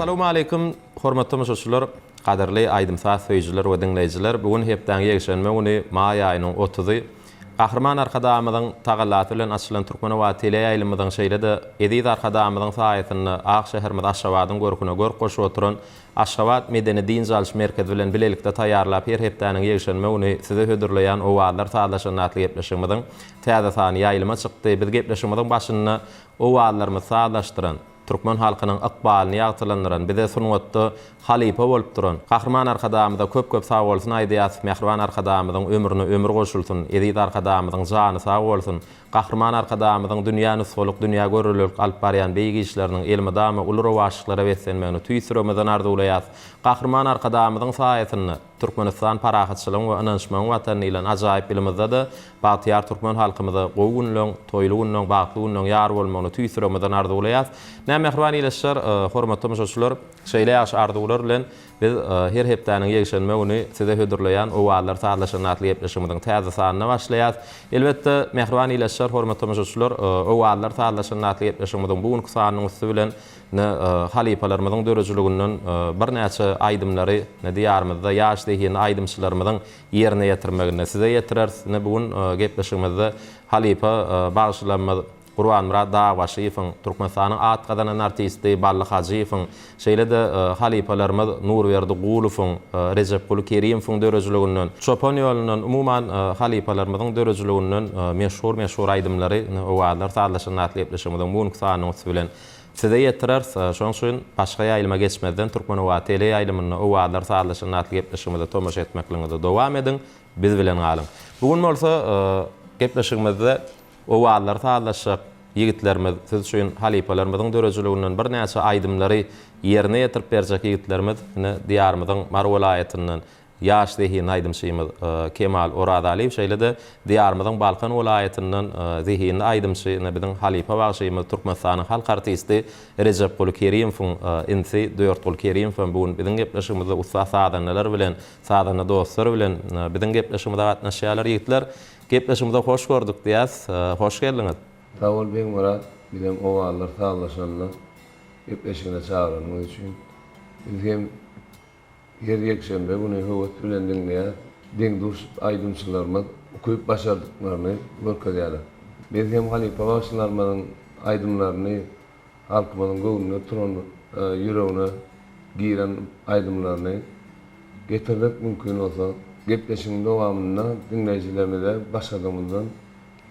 Assalamualeýkum, hormatly tomaşaçylar, gadyrly aýdym-saz söýüjiler we diňleýjiler! Bu gün hepdäň ýekşenbe güni, maý aýynyň otuzy. Gahryman Arkadagymyzyň tagallasy bilen açylan Türkmenobat teleýaýlymymyzyň şeýle-de eziz Arkadagymyzyň saýasynda ak şäherimiz Aşgabadyň görküne görk goşup oturan Aşgabat medeni-dynç alyş merkezi bilen bilelikde taýýarlap her hepdäniň ýekşenbe güni size hödürleýän Owazlar sazlaşanda atly gepleşigimiziň täze sany ýaýlyma çykdy. Biz gepleşigimiziň başynda owazlarymyzy sazlaşdyran, türkmen halkynyň ykbalyny ýagtylandyran, bize sungatda halypa bolup duran Gahryman Arkadagymyza köp-köp sagbolsun aýdýas, Mähriban Arkadagymyzyň ömrüne ömür goşulsyn, eziz Arkadagymyzyň jany sag bolsun, Gahryman Arkadagymyzyň dünýä nusgalyk, dünýä görelilik alyp barýan beýik işleriniň elmydama uly rowaçlyklara beslenmegini tüýs ýüregimizden arzuwlaýas. Gahryman Arkadagymyzyň saýasynda Türkmenistan parahatçylygyň we ynanyşmagyň Watany diýlen ajaýyp ýylymyzda-da bagtyýar türkmen halkymyza gowy günleň, toýly günleň, bagtly günleň ýar bolmagyny tüýs ýüregimizden arzuwlaýas. Nä mähriban ildeşler, hormatly tomaşaçylar, şeýle ýagşy arzuwlar bilen biz her hepdäniň ýekşenbe güni size hödürleýän Owazlar sazlaşanda atly gepleşigimiziň täze sanyna başlaýas. Elbetde, mähriban ildeşler, hormatly tomaşaçylar, Owazlar sazlaşanda atly gepleşigimiziň bu günki sanynyň üsti bilen Ne halypalarymyzyň döredijiliginden birnäçe aýdymlary ne Diýarymyzda ýaş zehinli aýdymçylarymyzyň ýerine ýetirmeginde size ýetireris. Ine bu gün gepleşigimizde halypa bagşylarymyz Gurbanmyrat Dagbaşyýewiň, Türkmenistanyň at gazanan artisti Bally Hajyýewiň, şeýle-de halypalarymyz Nurberdi Gulowyň, Rejepguly Kerimowyň döredijiliginden, Çopan ýolundan, umuman halypalarymyzyň döredijiliginden meşhur-meşhur aýdymlary Owazlar sazlaşanda atly gepleşigimiziň bu günki sanynyň üsti bilen Size ýetireris. Şonuň üçin başga ýaýlyma geçmezden Türkmenoba tele ýaýlymynda Owazlar sazlaşanda atly gepleşigimize tomaşa etmekligiňizi dowam ediň, biz bilen galyň. Bu gün bolsa gepleşigimizde owazlary sazlaşjak ýigitlerimiz, siz üçin halypalarymyzyň döredijiliginden birnäçe aýdymlary ýerine ýetirip berjek ýigitlerimiz ine Diýarymyzyň Mary welaýatyndan Ýaş zehinli aýdymçymyz Kemal Orazalyýew şeýle-de Diýarymyzyň Balkan welaýatyndan zehinli aýdymçy, ine biziň halypa bagşymyz, Türkmenistanyň halk artisti Rejepguly Kerimowyň inisi Dörtguly Kerimow hem bu gün biziň gepleşigimizde ussat sazandalar bilen, sazanda dostlar bilen biziň gepleşigimize gatnaşýarlar. Ýigitler, gepleşigimize hoş gördük diýýäs. Hoş geldiňiz. Sag bol Begmyrat, bizem owazlar sazlaşanda gepleşigine çagyranyňyz üçin. Biz hem Her ýekşenbe güni höwes bilen diňleýäs. Deň-duş aýdymçylarymyz ukyp-başardyklaryny görkezýärler. Biz hem halypa bagşylarymyzyň aýdymlaryny, halkymyzyň göwnüne turan, ýüregine giren aýdymlaryny getirdik. Mümkin bolsa, gepleşigiň dowamynda diňleýjilerimize başardygymyzdan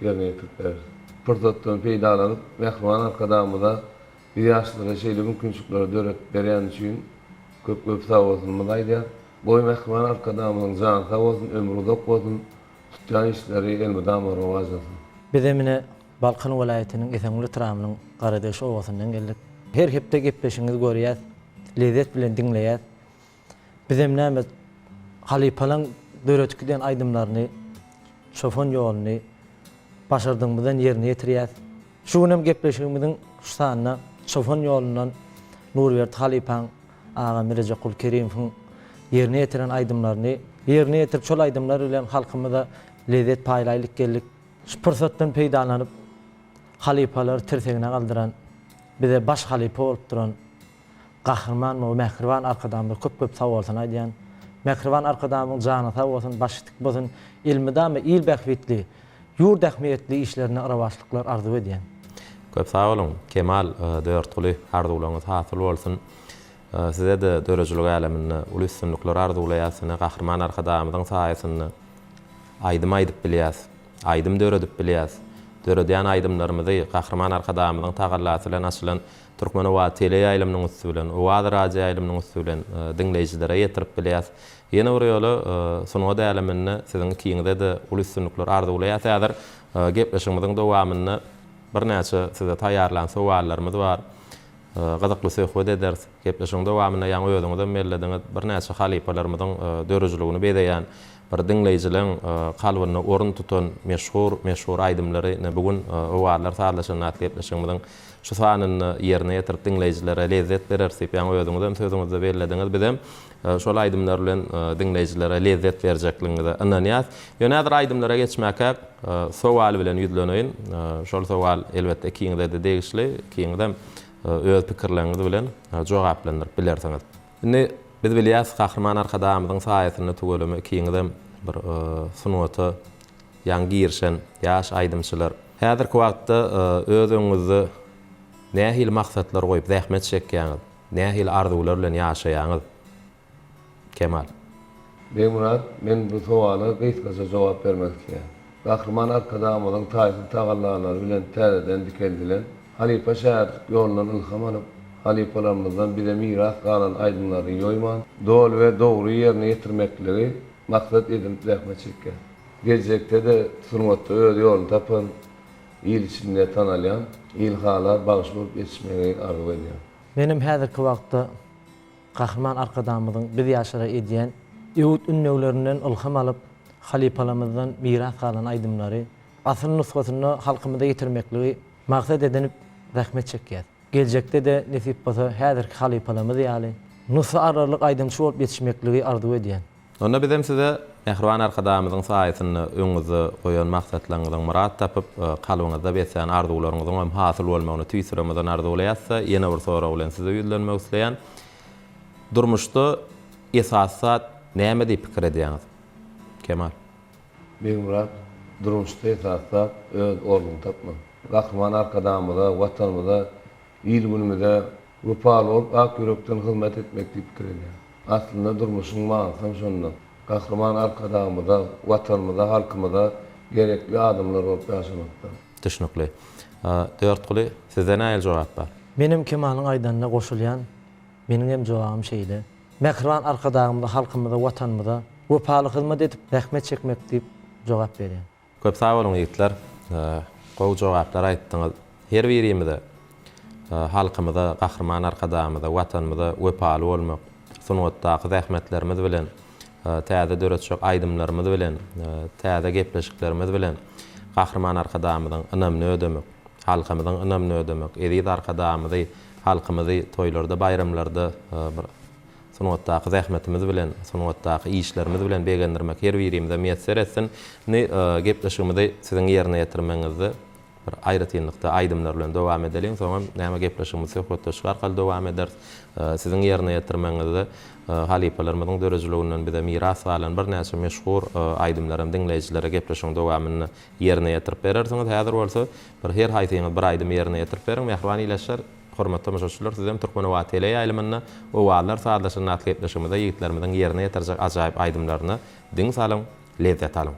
ýerine ýetirip bereris. Pursatdan peýdalanyp, mähriban Arkadagymyza Biz ýaşlara şeýle mümkinçilikleri döredip berýäni üçin köp köp sagbolsunymyzy aýdýas. Goý Mähriban Arkadagymyzyň jany sag bolsun, ömri uzak bolsun, tutýan işleri elmydama rowaç alsyn. Bizem ine Balkan welaýatynyň Esenguly etrabynyň Garadeş obasyndan geldik. Her hepde gepleşigiňizi görýäs, lezzet bilen diňleýäs. Bizem näme halypalaň döredip giden aýdymlaryny, çopan ýoluny başardygymyzdan ýerine ýetirýäs. Şu gün hem gepleşigimiziň şu sanynda Çopan ýolundan Nurberdi halypaň, agam Rejepgul Kerimowyň ýerine ýetiren aýdymlaryny ýerine ýetirip şol aýdymlar bilen halkymyza lezzet paýlaýlyk geldik. Şu pursatdan peýdalanyp halypalary tirsegine galdyran, bize baş halypa bolup duran Gahryman we mähriban Arkadagymyza köp köp sag bolsun aýdýan. Mähriban Arkadagymyzyň jany sag bolsun, başy tik bolsun, elmydama il bähbitli, ýurt ähmiýetli işlerinde rowaçlyklar arzuw edýän. Köp sag boluň, Kemal Dörtguly, arzuwlaryňyz hasyl bolsun. Size-de döredijilik äleminde uly üstünlikler arzuwlaýas. Ine, Gahryman Arkadagymyzyň saýasynda aýdym aýdyp bilýäs. Aýdym döredip bilýäs. Döredýän aýdymlarymyzy Gahryman Arkadagymyzyň tagallasy bilen açylan Türkmen owazy teleýaýlymynyň üsti bilen, Owaz radioýaýlymynyň üsti bilen diňleýjilere ýetirip bilýäs. Ýene bir ýola sungat äleminde siziň ikiňize-de uly üstünlikler arzuwlaýas. Häzir gepleşigimiziň dowamynda birnäçe size taýýarlan sowallarymyz bar. Gyzykly söhbet ederis. Gepleşigiň dowamynda ýaňy özüňizem bellediňiz, birnäçe halypalarymyzyň döredijiligini bezeýän, bir diňleýjileň kalbynda orun tutan meşhur, meşhur aýdymlary ine bu gün Owazlar sazlaşanda atly gepleşigimiziň şu sanynda ýerine ýetirip diňleýjilere lezzet bereris diýip ýaňy özüňizem sözüňizde bellediňiz. Bizem şol aýdymlar bilen diňleýjilere lezzet berjekligiňize ynanýas. Ýöne häzir aýdymlara geçmäkäk sowal bilen ýüzleneýin. Şol sowal elbetde ikiňize-de degişli. Ikiňizem. öz pikirleriňiz bilen jogaplandyryp bilersiňiz. Indi biz bilýäs, Gahryman Arkadagymyzyň saýasynda tüweleme ikiňizem bir sungata ýaňy girişen ýaş aýdymçylar. Häzirki wagtda öz öňüňizde nähili maksatlar goýup zähmet çekýäňiz? Nähili arzuwlar bilen ýaşaýaňyz? Kemal. Begmyrat, men bu sowala gysgaça jogap bermek isleýän. Gahryman Arkadagymyzyň taýsyz tagallalary bilen täzeden dikeldilen halypa-şägirtlik ýolundan ylham alyp, halypalarymyzdan bize miras galan aýdymlary ýoýman, doly we dogry ýerine ýetirmekligi maksat edinip zähmet çekýär. Geljekde-de sungatda öz ýoluny tapan, il içinde tanalýan, ilhalar bagşy bolup ýetişmegi arzuw edýän. Menem häzirki wagtda Gahryman Arkadagymyzyň biz ýaşlara edýän öwüt-ündeglerinden ylham alyp, halypalarymyzdan miras galan aýdymlary asyl nusgasynda halkymyza ýetirmekligi maksat edinip zähmet çekýäs. Geljekde-de nesip bolsa häzirki halypalarymyz ýaly nusga alarlyk aýdymçy bolup ýetişmekligi arzuw edýän. Onda bizem size Mähriban Arkadagymyzyň saýasynda öňüňizde goýan maksatlaryňyzyň myrat tapyp, kalbyňyzda beslän arzuwlaryňyzyň hem hasyl bolmagyny tüýs ýüregimizden arzuwlaýas-da, ýene bir sorag bilen size ýüzlenmek isleýän. Durmuşda esasy zat näme diýip pikir edýäňiz? Kemal. Begmyrat, durmuşda esasy zat öz ornuňy tapmak. Gahryman Arkadagymyza, Watanymyza, il-günümize wepaly bolup ak ýürekden hyzmat etmek diýip pikir edýän. Aslynda durmuşyň manysam şonda. Gahryman Arkadagymyza, Watanymyza, halkymyza gerekli adamlar bolup ýaşamakda. Düşnükli. Dörtguly, sizde nähili jogap bar? Menem Kemalyň aýdanyna goşulýan. Meniňem jogabym şeýle. Mähriban Arkadagymyza, halkymyza, Watanymyza wepaly hyzmat edip zähmet çekmek diýip jogap berýän. Köp sag boluň ýigitler. Gowy jogaplar aýtdyňyz. Her birimize halkymyza, Gahryman Arkadagymyza, Watanymyza wepaly bolmak, sungatdaky zähmetlerimiz bilen, täze döretjek aýdymlarymyz bilen, täze gepleşiklerimiz bilen Gahryman Arkadagymyzyň ynamyny ödemek, halkymyzyň ynamyny ödemek, eziz Arkadagymyzy, halkymyzy toýlarda, baýramlarda bir Sungatdaky zähmetimiz bilen, sungatdaky işlerimiz bilen begendirmek her birimize miýesser etsin. Indi gepleşigimizi siziň ýerine ýetirmegiňizde bir aýratynlykda aýdymlar bilen dowam edeliň. Soňam näme gepleşigimizi söhbetdeşlik arkaly dowam ederis. Siziň ýerine ýetirmegiňizde halypalarymyzyň döredijiliginden bize miras galan birnäçe meşhur aýdymlaram diňleýjilere gepleşigiň dowamynda ýerine ýetirip berersiňiz. Häzir bolsa bir her haýsyňyz bir aýdym ýerine ýetirip beriň, mähriban ildeşler. Hormatly tomaşaçylar, sizem Türkmenobat teleýaýlymynda Owazlar sazlaşanda atly gepleşigimizde ýigitlerimiziň ýerine ýetirjek ajaýyp aýdymlaryna diň salyň, lezzet alyň!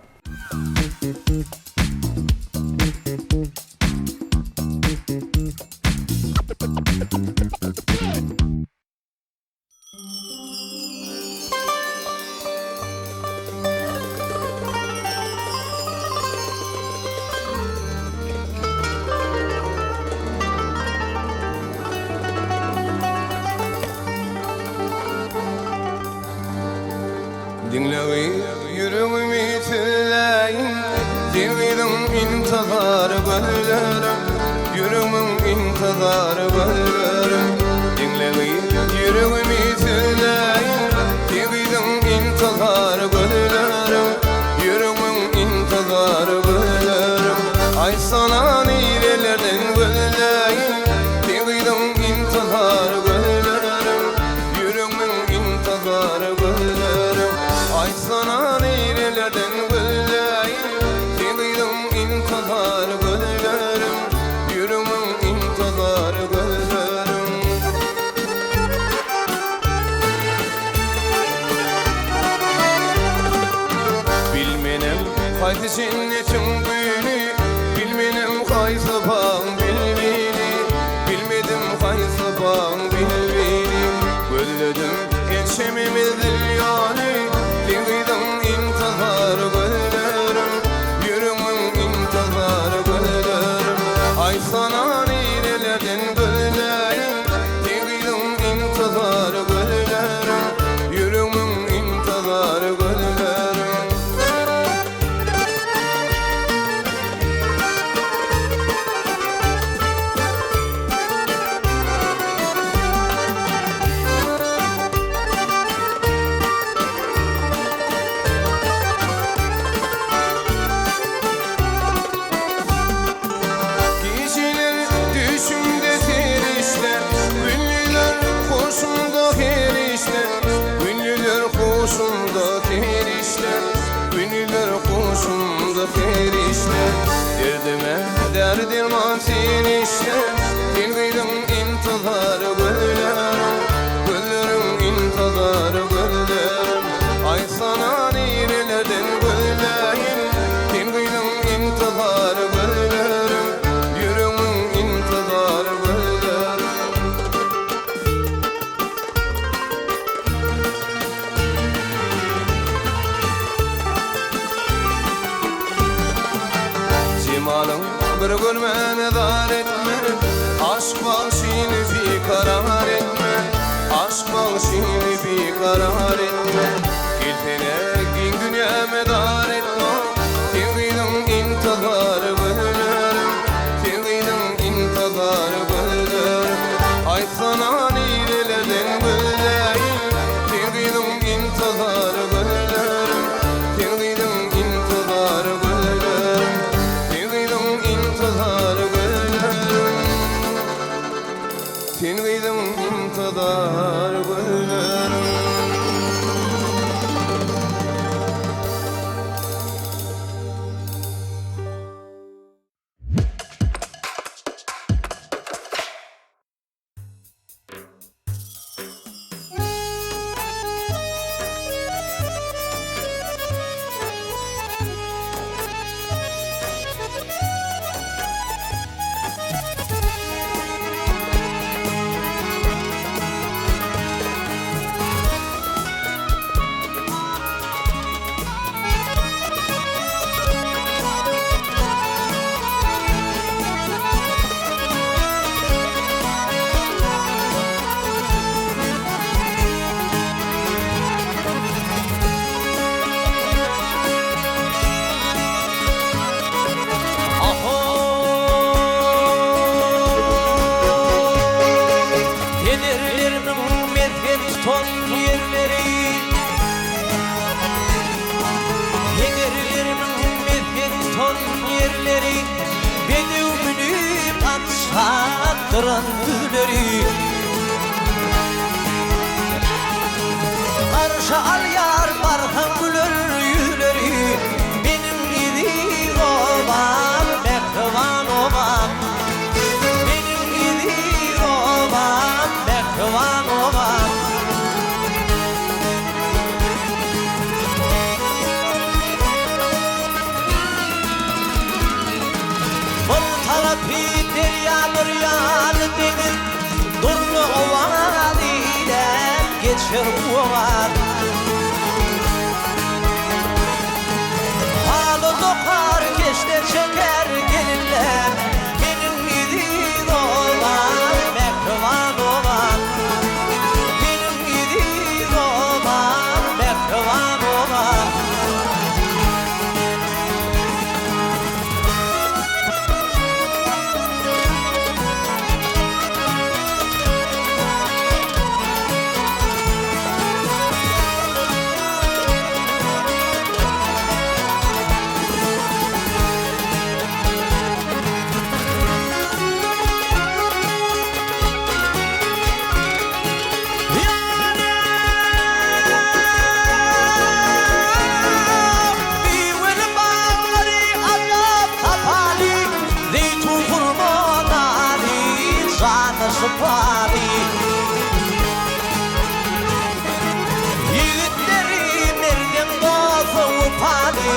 Diňle gyz ýüregimi sözläýin Sen gyzyň intizary gözlerim Ýüregimiň intizary gözlerim Diňle gyz ýüregimi sözläýin Sen gyzyň intizary gözlerim Ýüregimiň intizary gözlerim Aýtsana nirelerden gözläýin Sen gyzyň intizary gözlerim Ýüregimiň intizary gözlerim Aýtsana nirelerden gözläýin Sen gyzyň intizary gözlerim Ýüregimiň intizary gözlerim. Bilmenem haýsy jennetiň güli Bilmenem haýsy bagyň bilbili Bilmedim haýsy bagyň bilbili Gözledim ençeme menzil ýoly Sen gyzyň intizary gözlerim Ýüregmiň intizary gözlerim Aýtsana nirelerden gözläýin Sen gyzyň intizary gözlerim Ýüregmiň intizary gözlerim. Duşuňda perişde Derdime däri-derman sen işde Sen gyzyň intizar gözlerim Gözleriň intizar gözlerim Aýtsana nirelerden gözläýin Sen gyzyň intizar gözlerim Ýüregmiň intizar gözlerim. Jemalyň bir görmäne zar etme, Aşk bagşyny bikarar etme, Aşk bagşyny bikarar etme. Gelsene giň dünýäme dar etme, Sen gyzyň intizar gözlerim, Sen gyzyň intizar gözlerim. Aýtsana nirelerden gözläýin, Sen gyzyň intizar gözlerim, Sen gyzyň intizar gözlerim, Sen gyzyň intizar gözlerim, Sen gyzyň intizar gözlerim. Pederlerimiň mesgen tutan ýerleri Pederlerimiň mesgen tutan ýerleri Bedew münüp at çapdyran düzleri Garşy alýar barsaň güler ýüzleri Meniň eziz obam, mähriban obam Meniň eziz obam, mähriban obam. Bir tarapy derýa bir ýany deňiz, Durna owaz eýläp geçer bu owaz. Haly dokar, keşde çeker gelinler, Meniň eziz obam, mähriban obam. Meniň eziz obam, mähriban obam. Miweli baglary ajap sapaly, Zeýtun hurma naly, jana şypaly. Ýigitleri merdem dosta wepaly,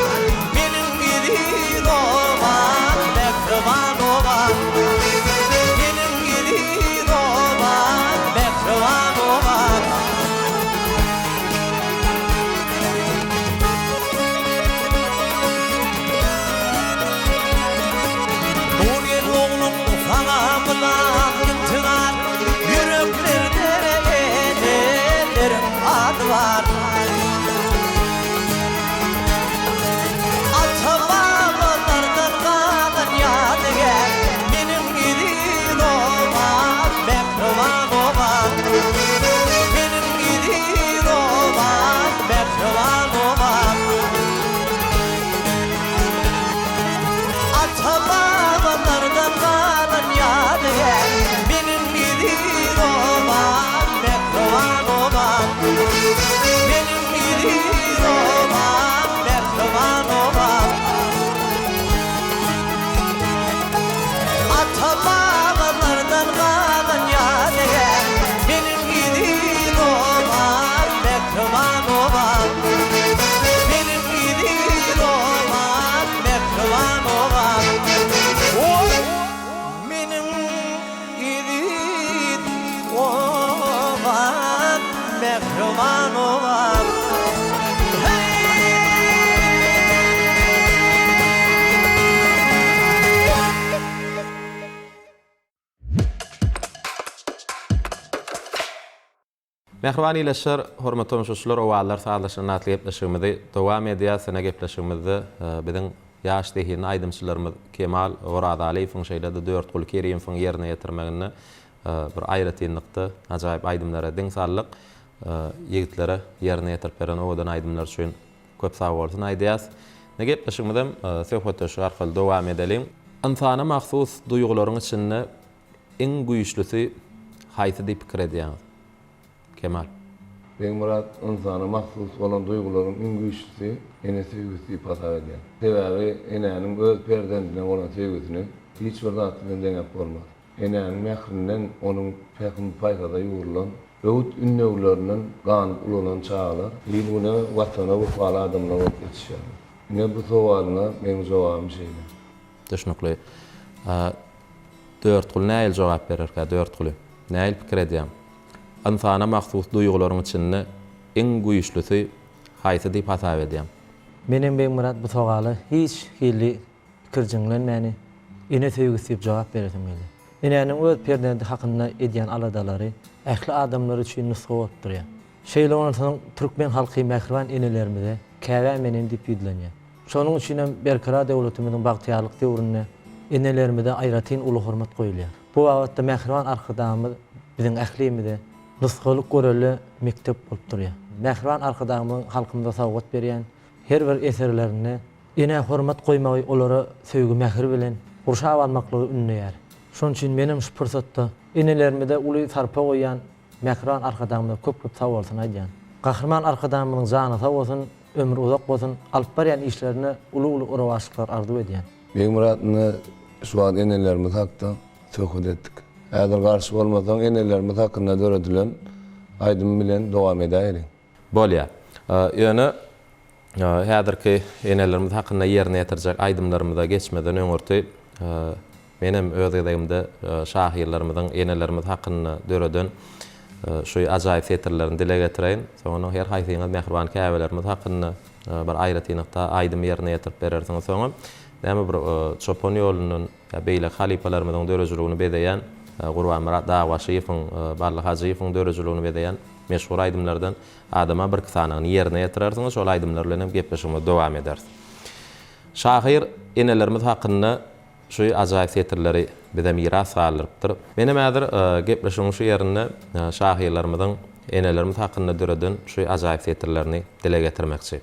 Meniň eziz obam, mähriban obam. Meniň eziz obam, mähriban obam. Nurgeldi oglum saňa mydam intizar. Mähriban ildeşler, hormatly tomaşaçylar, Owazlar sazlaşygyny atly gepleşigimizi dowam edýäris. Ine gepleşigimizde biziň ýaş zehinli aýdymçylarymyz Kemal Orazalyýewiň şeýle-de Dörtguly Kerimowyň ýerine ýetirmeginde bir aýratynlykda ajaýyp aýdymlara diň saldyk. Ýigitlere ýerine ýetirip beren owadan aýdymlary üçin köp sag bolsun aýdýas. Ine gepleşigimizem söhbetdeşlik arkaly dowam edeliň. Ynsana mahsus duýgularyň içinde Iň güýçlüsi haýsy diýip pikir edýäňiz? Kemal. Begmyrat, ynsana mahsus bolan duýgularyň iň güýçlüsi ene söýgüsi diýip hasap edýän. Sebäbi enäniň öz perzendine bolan söýgüsini hiç bir zat bilen deňäp bolmaz. Enäniň mährinden, onuň pähim-paýhasa ýugrulan öwüt-ündewlerinden ganyp ulalan çagalar il-güne, Watana wepaly adamlar bolup ýetişýärler. Ine bu sowalyňa meň jogabym şeýle. Düşnükli. Dörtguly nähili jogap bererkä, Dörtguly? Nähili pikir edýäň? Ynsana mahsus duýgularyň içinde iň güýçlüsi haýsy diýip hasap edýäň? Menem Begmyrat bu sowala hiç hili ikirjiňlenmäni ene söýgüsi diýip jogap beresim geldi. Enäniň öz perzendi hakynda edýän aladalary ähli adamlar üçin nusga bolup durýar. Şeýle bolansoň türkmen halky mähriban enelerimize Käbäm enem diýip ýüzlenýär. Şonuň üçin hem Berkarar döwletimiziň bagtyýarlyk döwründe enelerimize aýratyn uly hormat goýulýar. Bu babatda mähriban Arkadagymyz biziň ählimize nusgalyk görelde mekdep bolup durýar. Mähriban Arkadagymyzyň halkymyza sowgat berýän her bir eserlerinde enä hormat goýmagy, olara söýgi-mähir bilen gurşap almaklygy ündeýär. Şonuň üçin menem şu pursatda enelerimize uly sarpa goýýan Mähriban Arkadagymyza köp-köp sag bolsun aýdýan. Gahryman Arkadagymyzyň jany sag bolsun, ömri uzak bolsun, alyp barýan işlerinde uly-uly rowaçlyklar arzuw edýän. Begmyrat indi şu wagt enelerimiz hakda söhbet etdik. Häzir garşy bolmasaň enelerimiz hakynda döredilen aýdym bilen dowam edäýeliň. Bolýa. Ýöne häzirki enelerimiz hakynda ýerine ýetirjek aýdymlarymyza geçmeden öňürti menem öz gezegimde şahyrlarymyzyň enelerimiz hakynda döreden şu ajaýyp setirlerini dile getireýin. Soňundan her haýsyňyz mähriban käbelerimiz hakynda bir aýratynlykda aýdym ýerine ýetirip berersiňiz. Soňam näme bir çopan ýolundan ýa beýleki halypalarymyzyň döredijiligini bezeýän Gurbanmyrat Dagbaşyýewiň, Bally Hajyýewiň döredijiligini bezeýän Meşhur aýdymlardan adama birki sanyny ýerine ýetirersiňiz, şol aýdymlar bilen hem gepleşigimizi dowam ederis. Şahyr enelerimiz hakynda şu ajaýyp setirleri bize miras galdyrypdyr. Menem häzir gepleşigiň şu ýerinde şahyrlarymyzyň enelerimiz hakynda döreden şu ajaýyp setirlerini dile getirmekçi.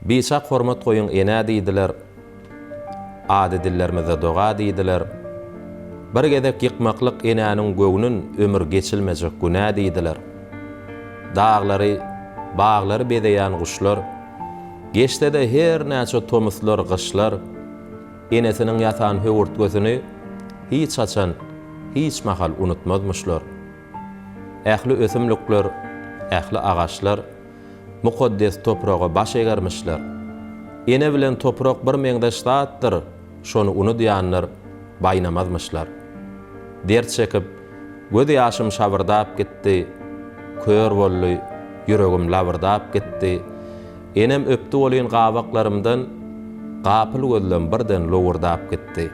Biçak hormat goýuň enä diýdiler, Ady dillerimizde doga diýdiler. Bir gezek ýykmaklyk enäniň göwnün Ömür geçilmejek günä diýdiler. Daglary, baglary bezeýän guşlar, Geçse-de her näçe tomuslar, gyşlar, Enesiniň ýasan höwürtgesini Hiç haçan, hiç mahal unutmazmyşlar. Ähli ösümlikler, ähli agaçlar Mukaddes topraga baş egermişler. Ene bilen toprak bir meňzeş zatdyr, şony unudýanlar baýnamazmyşlar. Dert çekip, göz ýaşym şabyrdap gitdi, Kör boldy, ýüregim labyrdap gitdi. Enem öpdi welin gabaklarymdan, Gapyl gözlem birden lowurdap gitdi.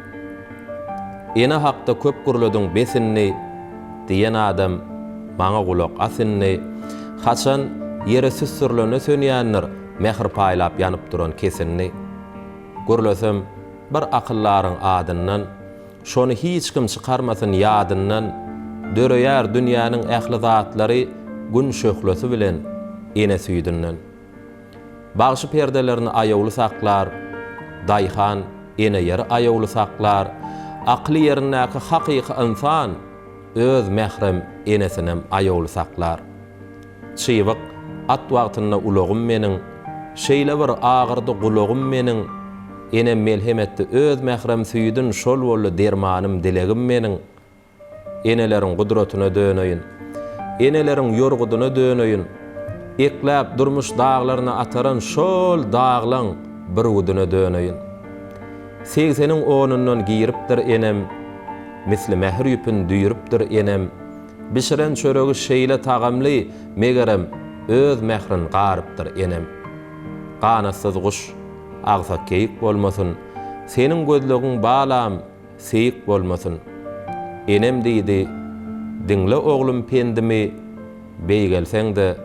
Ene hakda köp gürlediň bes indi, Diýen adam maňa gulak as indi. Haçan ýere süsdürilende sönýändir, Mähir paýlap ýanyp duran kesindi. Gürlesem bir akyldaryň adyndan, Şony hiç kim çykarmasyn ýadyndan, Döreýär dünýäniň ähli zatlary Gün şöhlesi bilen ene süýdünden. Bagşy perdelerini aýawly saklar, Daýhan ene ýeri aýawly saklar, Akyly ýerindäki hakyky ynsan Öz mährem enesinem aýawly saklar. Çybyk at wagtynda ulagym meniň, Şeýle bir agyrdy gulagym meniň, Enem melhem etdi öz mährem süýdün Şol boldy dermanym dilegim meniň. Eneleriň gudratyna döneýin. Eneleriň ýorgudyna döneýin. Ekläp durmuş daglaryna ataran şol daglaň bürgüdine döneýin. Segseniň onundan giripdir enem, Misli mähir ýüpün düýrüpdir enem. Bişiren çöregi şeýle tagamly, Megerem, öz mährin garypdyr enem. Ganatsyz guş, agsak keýik bolmasyn, Seniň gözlegiň balam, seýik bolmasyn. Enem diýdi, Diňle oglum pendimi, Beýgelseň-de,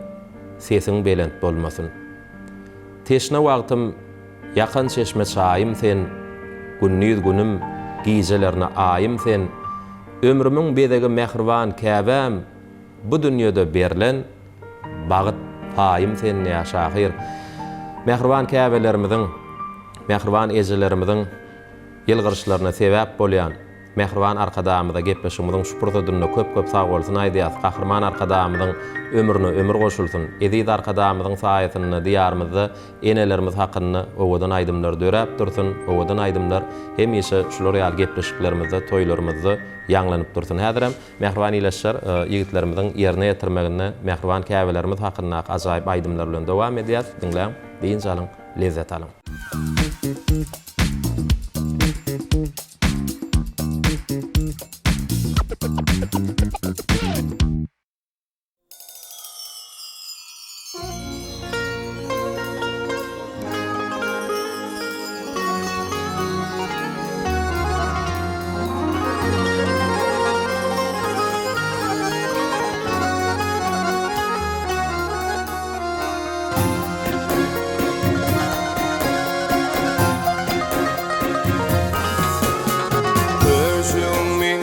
sesiň belent bolmasyn. Teşne wagtym ýakan çeşme çaýym sen, Gündiz günüm, gijelerine aýym sen, Ömrümiň bezegi mähriban käbäm, Bu dünýede berlen bagt paýym sen diýýär şahyr. Mähriban käbelerimiziň, mähriban ejelerimiziň ýylgyryşlaryna sebäp bolýan mähriban Arkadagymyza gepleşigimiziň şu pursadynda köp-köp sagbolsun aýdýas. Gahryman Arkadagymyzyň ömrüne ömür goşulsyn. Eziz Arkadagymyzyň saýasynda Diýarymyzda enelerimiz hakynda owadan aýdymlar döräp dursun. Owadan aýdymlar hemişe şular ýaly gepleşiklerimizde, toýlarymyzda ýaňlanyp dursun. Häzirem Mähriban ildeşler, ýigitlerimiziň ýerine ýetirmeginde mähriban käbelerimiz hakyndaky ajaýyp aýdymlar bilen dowam edýäs. Diňläň, dynç alyň, lezzet alyň. Köşüňmi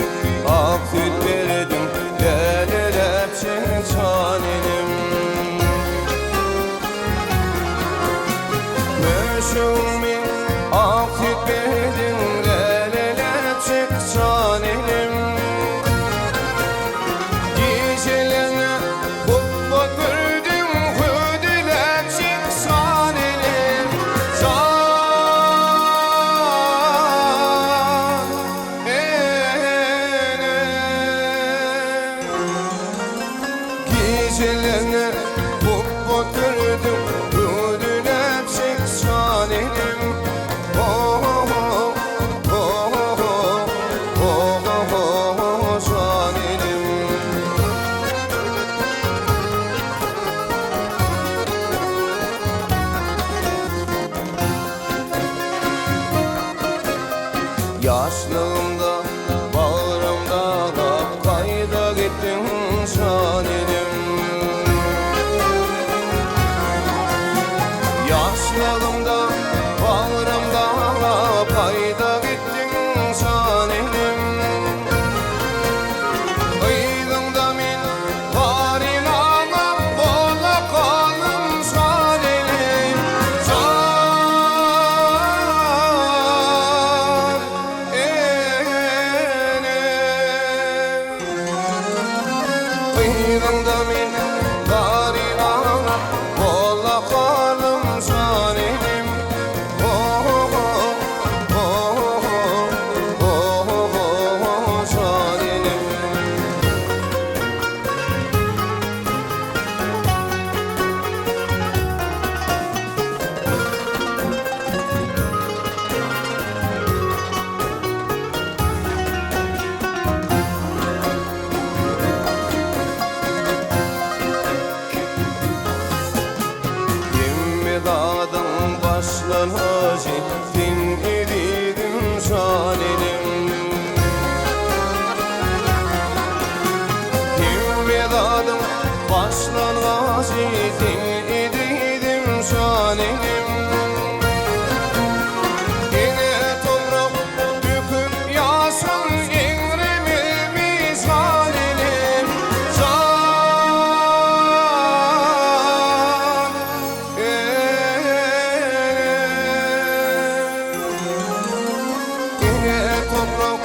ak süýt berdiň, Läleläp çeçan enem. Köşüňmi ak süýt berdiň, Läleläp çeçan enem. Gijelerine hupba gördüm, Hüwdüläp çyksan enem. Jan enem. Gijelerine hupba gördüm, Hüwdüläp çyksan enem. Oh-oh, oh-oh, oh-oh, jan enem. Ýaşlygymda bagrym daglap Kaýda gitdiň jan enem. Ýaşlygymda bagrym daglap Kaýda gitdiň jan enem. Yzyňda men garyn aňap Bola galdym jan enem. Jan enem. Yzyňda men garyn aňap Bola galdym jan enem. Oh-oh, oh-oh, oh-oh, jan enem. Hemme zadyň başlangyjy sen ezizim jan enem. Hemme zadyň başlangyjy sen ezizim jan enem. Ene toprak döküp ýaşyň eňrememi jan enem. Jan enem. Ene toprak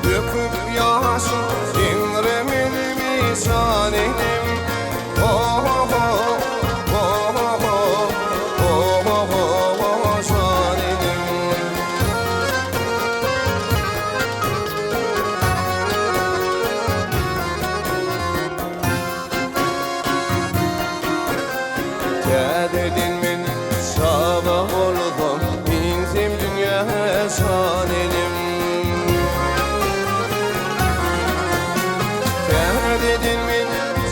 döküp ýaşyň eňrememi jan enem. Oh-oh, oh-oh, oh-oh, jan enem. Täzeden men çaga bolsam, Insem dünýä şan enem. Täzeden men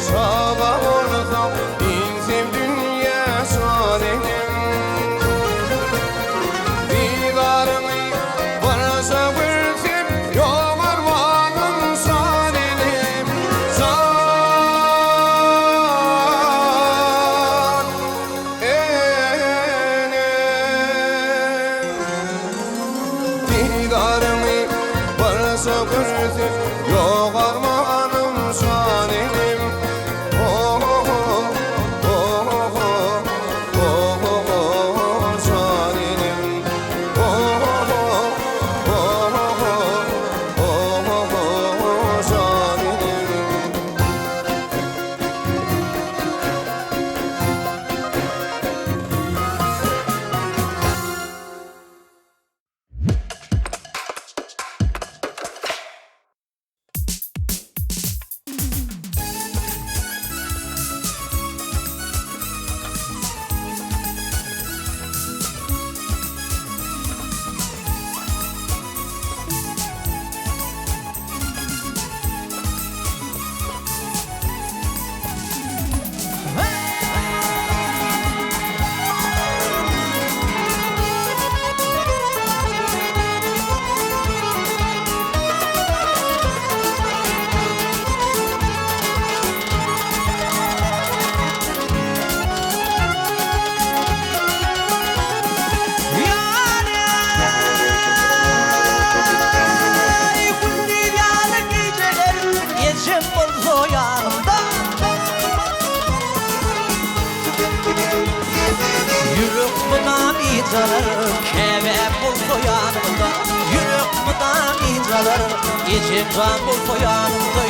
çaga bolsam, Insem dünýä şan enem. Didaryňy barsa görsem, Ýogarmanym şan enem. Jan. gelse, Ýok armanym jan inim. Oh-oh-oh, oh-oh-oh, oh-oh-oh, jan inim. Oh-oh-oh, oh-oh-oh, oh-oh-oh, jan inim. Ýar-eý, gündiz ýaly gijeler Ejem bolsa ýanymda. Ýürek mydam ynjalar, Käbäm bolsa ýanymda. Ýürek mydam ynjalar, Ejem jan bolsa ýanymda.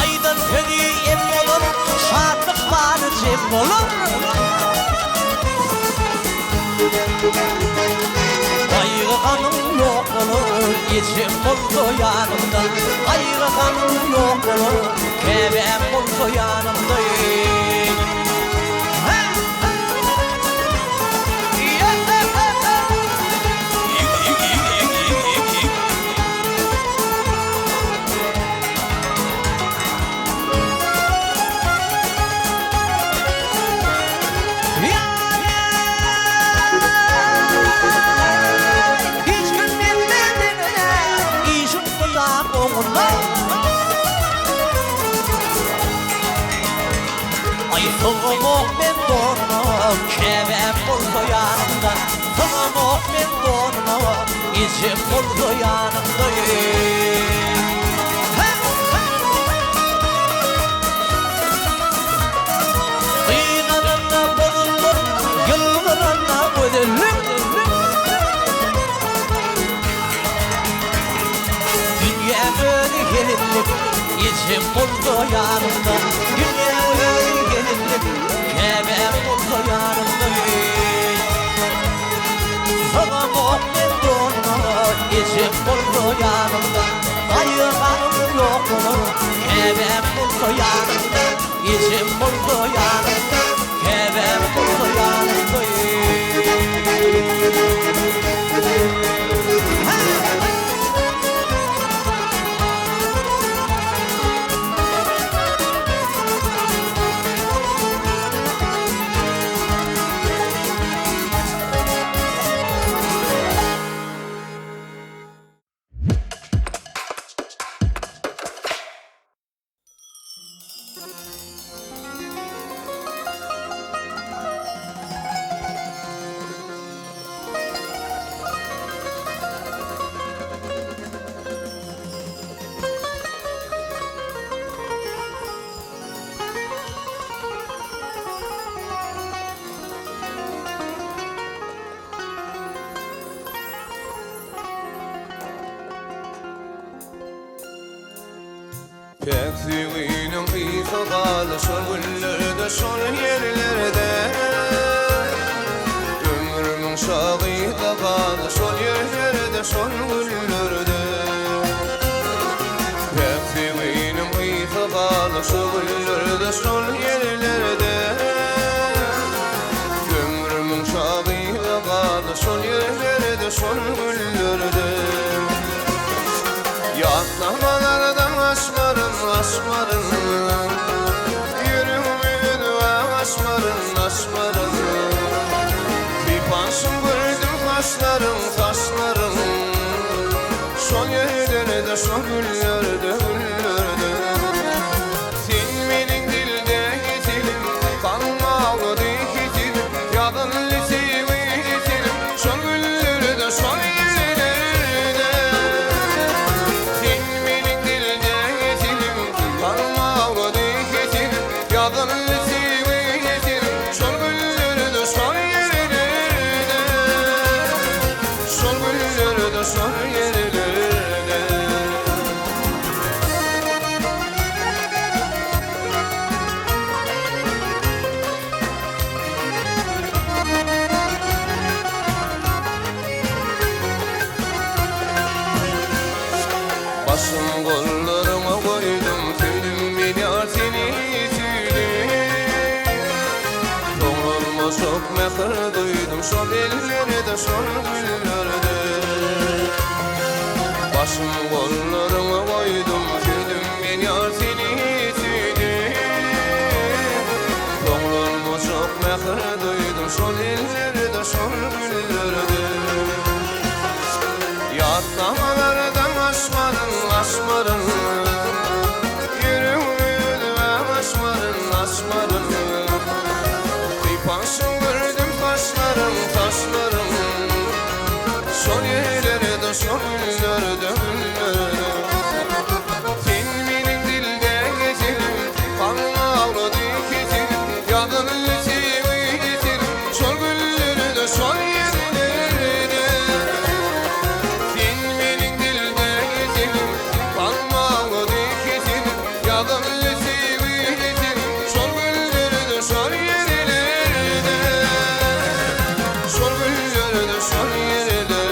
Aýdan sözi em bolar, Şatlyk bary jem bolar. Gaýgy-gamyň ýok bolar, Ejem bolsa ýanymda. Gaýgy-gamyň ýok bolar, Käbäm bolsa ýanymda. Hiç kim bilmedi işim mydam oňuna. Aý sygamok men donuma, käbäm bolsa ýanymda. Sygamok men donuma, ejem bolsa ýanymda. Gynananda bozuldyk, ýylgyranda gözellik. Dünýäň özi gelinlik, ejem bolsa ýanymda. Dünýäň özi gelinlik, käbäm bolsa ýanymda. Sygamok men donuma, ejem bolsa ýanymda. Gaýgy-gamym ýok bolar, käbäm bolsa ýanymda. Ejem bolsa ýanymda, käbäm bolsa ýanymda. Päk söýginiň yzy galdy şol günlerde, şol ýerlerde. Ömrümiň şagyda galdy şol ýerlerde, şol günlerde. Päk söýginiň yzy galdy şol günlerde, şol ýerlerde. Ömrümiň şagyda galdy şol ýerlerde, şol günlerde. Ýatlamalardan aşmaryn, aşmaryn. Ýüregimi özüme aşmaryn, aşmaryn. Sypanşym gördüm saçlaryň, saçlaryň. Şol ýerlerde, şol günlerde, günlerde. Sen meniň dilde ýitirim, galmagdy ýitirim. Ýazyldy söýgi. Soňlanmajak mähir duýdum şol ellerde, şol güllerde. Başym gollaryňa goýdum, söýdüm men ýar seni söýdüm. Soňlanmajak mähir duýdum şol ellerde, şol güllerde. Ýatlamalardan aşmaryn, aşmaryn. Ýüregimi özüme açmaryn, açmaryn. Sypaşyň gördüm saçlaryň, saçlaryň. Şol ýerlerde, şol günlerde, günlerde. Sen meniň dilde gezenim, Kalbyň awlady kesenim, Ýazyly söýgi gesenim, Şol günlerde, şol ýerlerde. Sen meniň dilde gezenim, Kalbyň awlady kesenim, Ýazyly söýgi gesenim, Şol günlerde, şol ýerlerde. Şol günlerde, şol ýerlerde.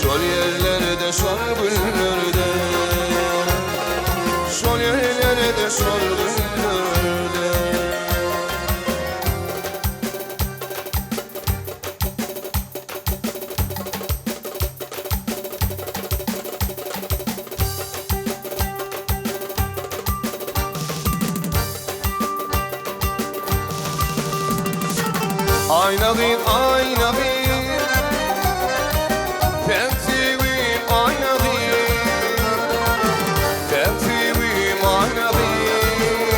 Şol ýerlerde, şol günlerde. Şol ýerlerde, şol günlerde. Aýna gyz, aýna gyz, Sen söýgim aýna gyz, Sen söýgim aýna gyz.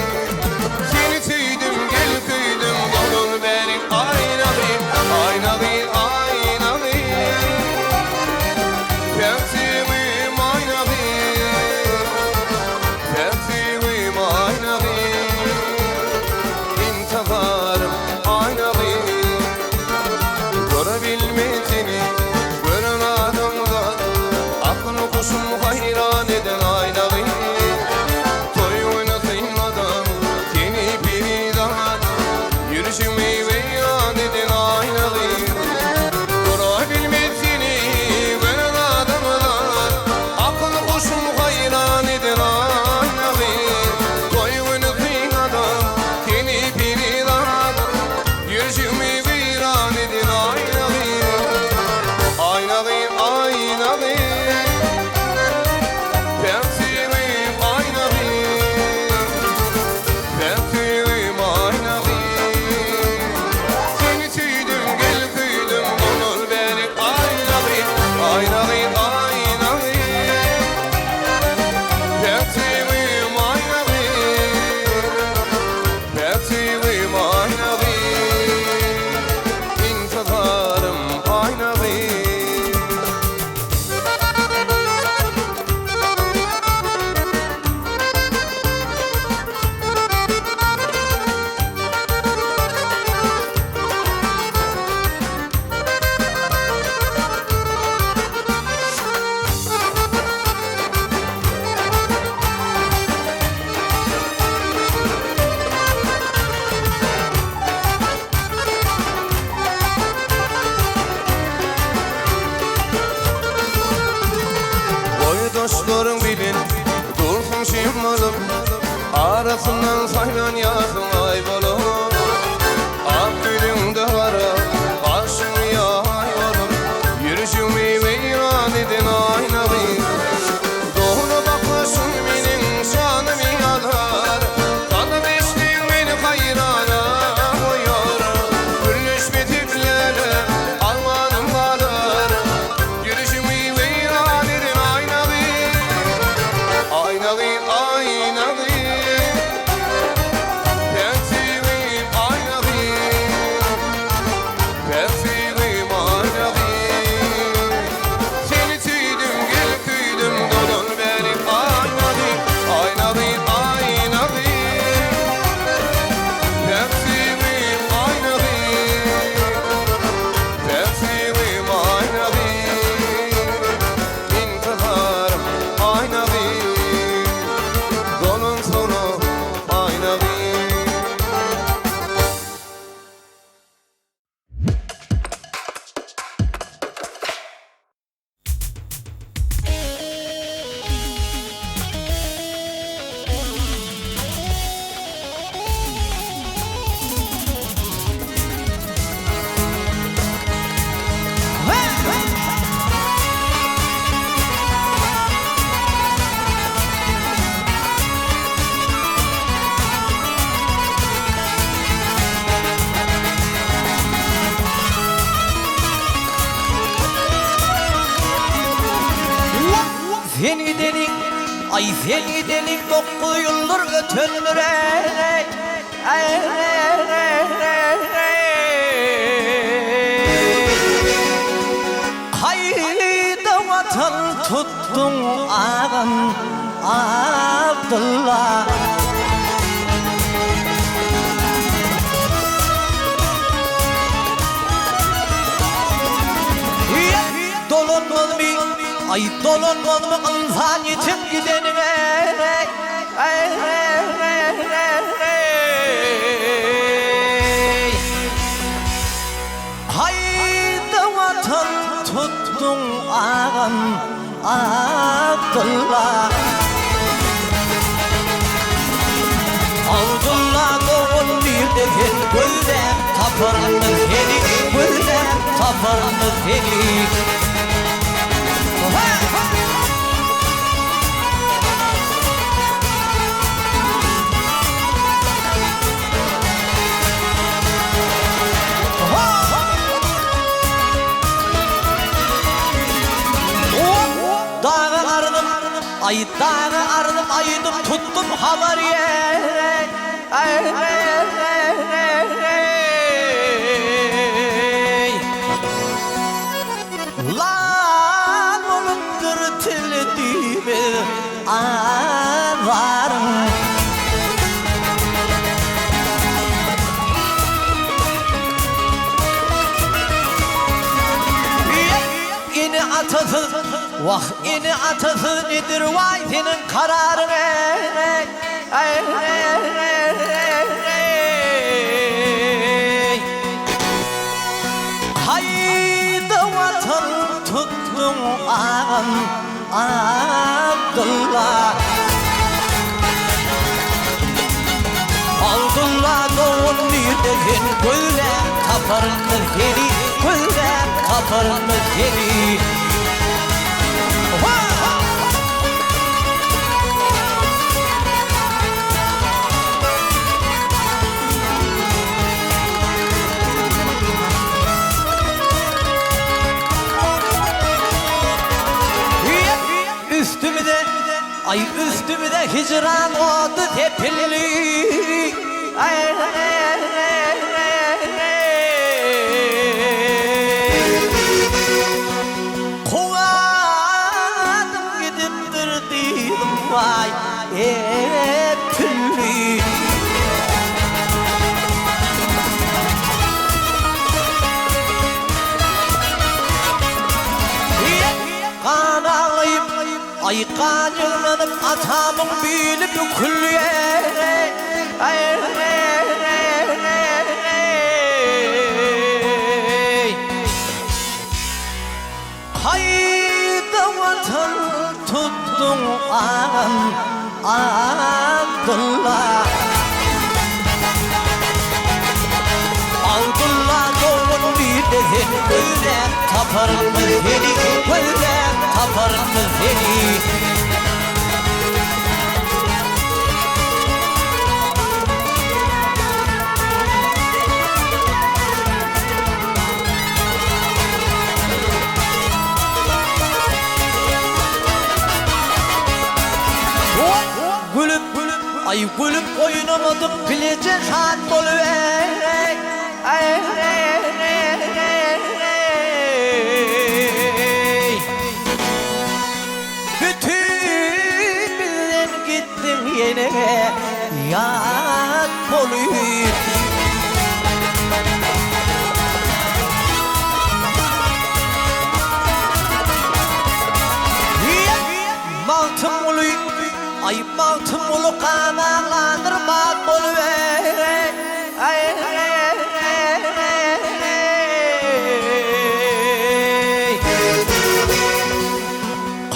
Seni söýdüm, gel köýdüm, dolan bäri aýna gyz, aýna gyz, aýna gyz. Sen söýgim aýna gyz, Sen söýgim aýna gyz. Intizarym aýna gyz. Görebilme seni, gören adamda Akyl kuşum haýran eden aýna gyz. Toý güni synladan seni perizat, Ýürüşimi weýran eden aýna gyz. Görebilme seni, gören adamda Akyl kuşum haýran eden aýna gyz. Toý güni synladan seni perizat, Ýürüşimi weýran eden aýna gyz. Aýna gyz, aýna gyz, Sen söýgim aýna gyz, Sen söýgim aýna gyz. Seni söýdüm, gel köýdüm, dolar bäri aýna gyz, aýna gyz, aýna gyz. Sen söýgim aýna gyz, Sen söýgim aýna gyz. Intizarym aýna gyz. Boýdaşlaryň bilen dursuň şemalyp, Arasyndan saýlan ýasyň aý bolup. Ak ýüzüňde gara, gaşyň ýaý bolup, Ýürüşiňi weýran eden aýna gyz. Dogry bakmaşyň meniň şanymy alar, Sada meşliň meni haýrana goýar. Gürleşme teplere armanym galar, Ýürüşiňi weýran eden aýna gyz. Aýna gyz, aýna gyz, Sen sen gideliň, aý sen gideliň 9 ýyldyr ötendir eý. Haýda watan tutduň agam Abdylla. Dolanmazmy, aý dolanmazmy ynsan ýitip gideniňe. Haýda watan tutduň agam Abdylla. Abdylla dogan nirde sen gözläp taparyn seni gözläp taparyn seni. Daga arynym, aý daga arynym aýdyp tutdum habar Lal bolupdyr tili diýmez azaryň. Ene-atasyz, wah, ene-atasyz nedir waý seniň kararyň eý. Haýda watan tutduň agam Abdylla. Abdylla dogan nirde sen gözläp taparyn seni gözläp taparyn seni. Üstümize, aý üstümize hijran ody sepildi. Kuwwadym gidipdir diýdim waý epildi. Gan aglaýyp, aý gan ýygnanyp atamyň bili büküldi. Haýda watan tutduň agam Abdylla. Abdylla dogan nirde sen gözläp taparyn seni gözläp taparyn seni. Gülüp, aý gülüp oýnamadyk bileje şat bolup eý. Bütin bizden gitdiň ýene ýat bolup. Magtymguly, aý Magtymguly gan aglandyr mat bolup eý.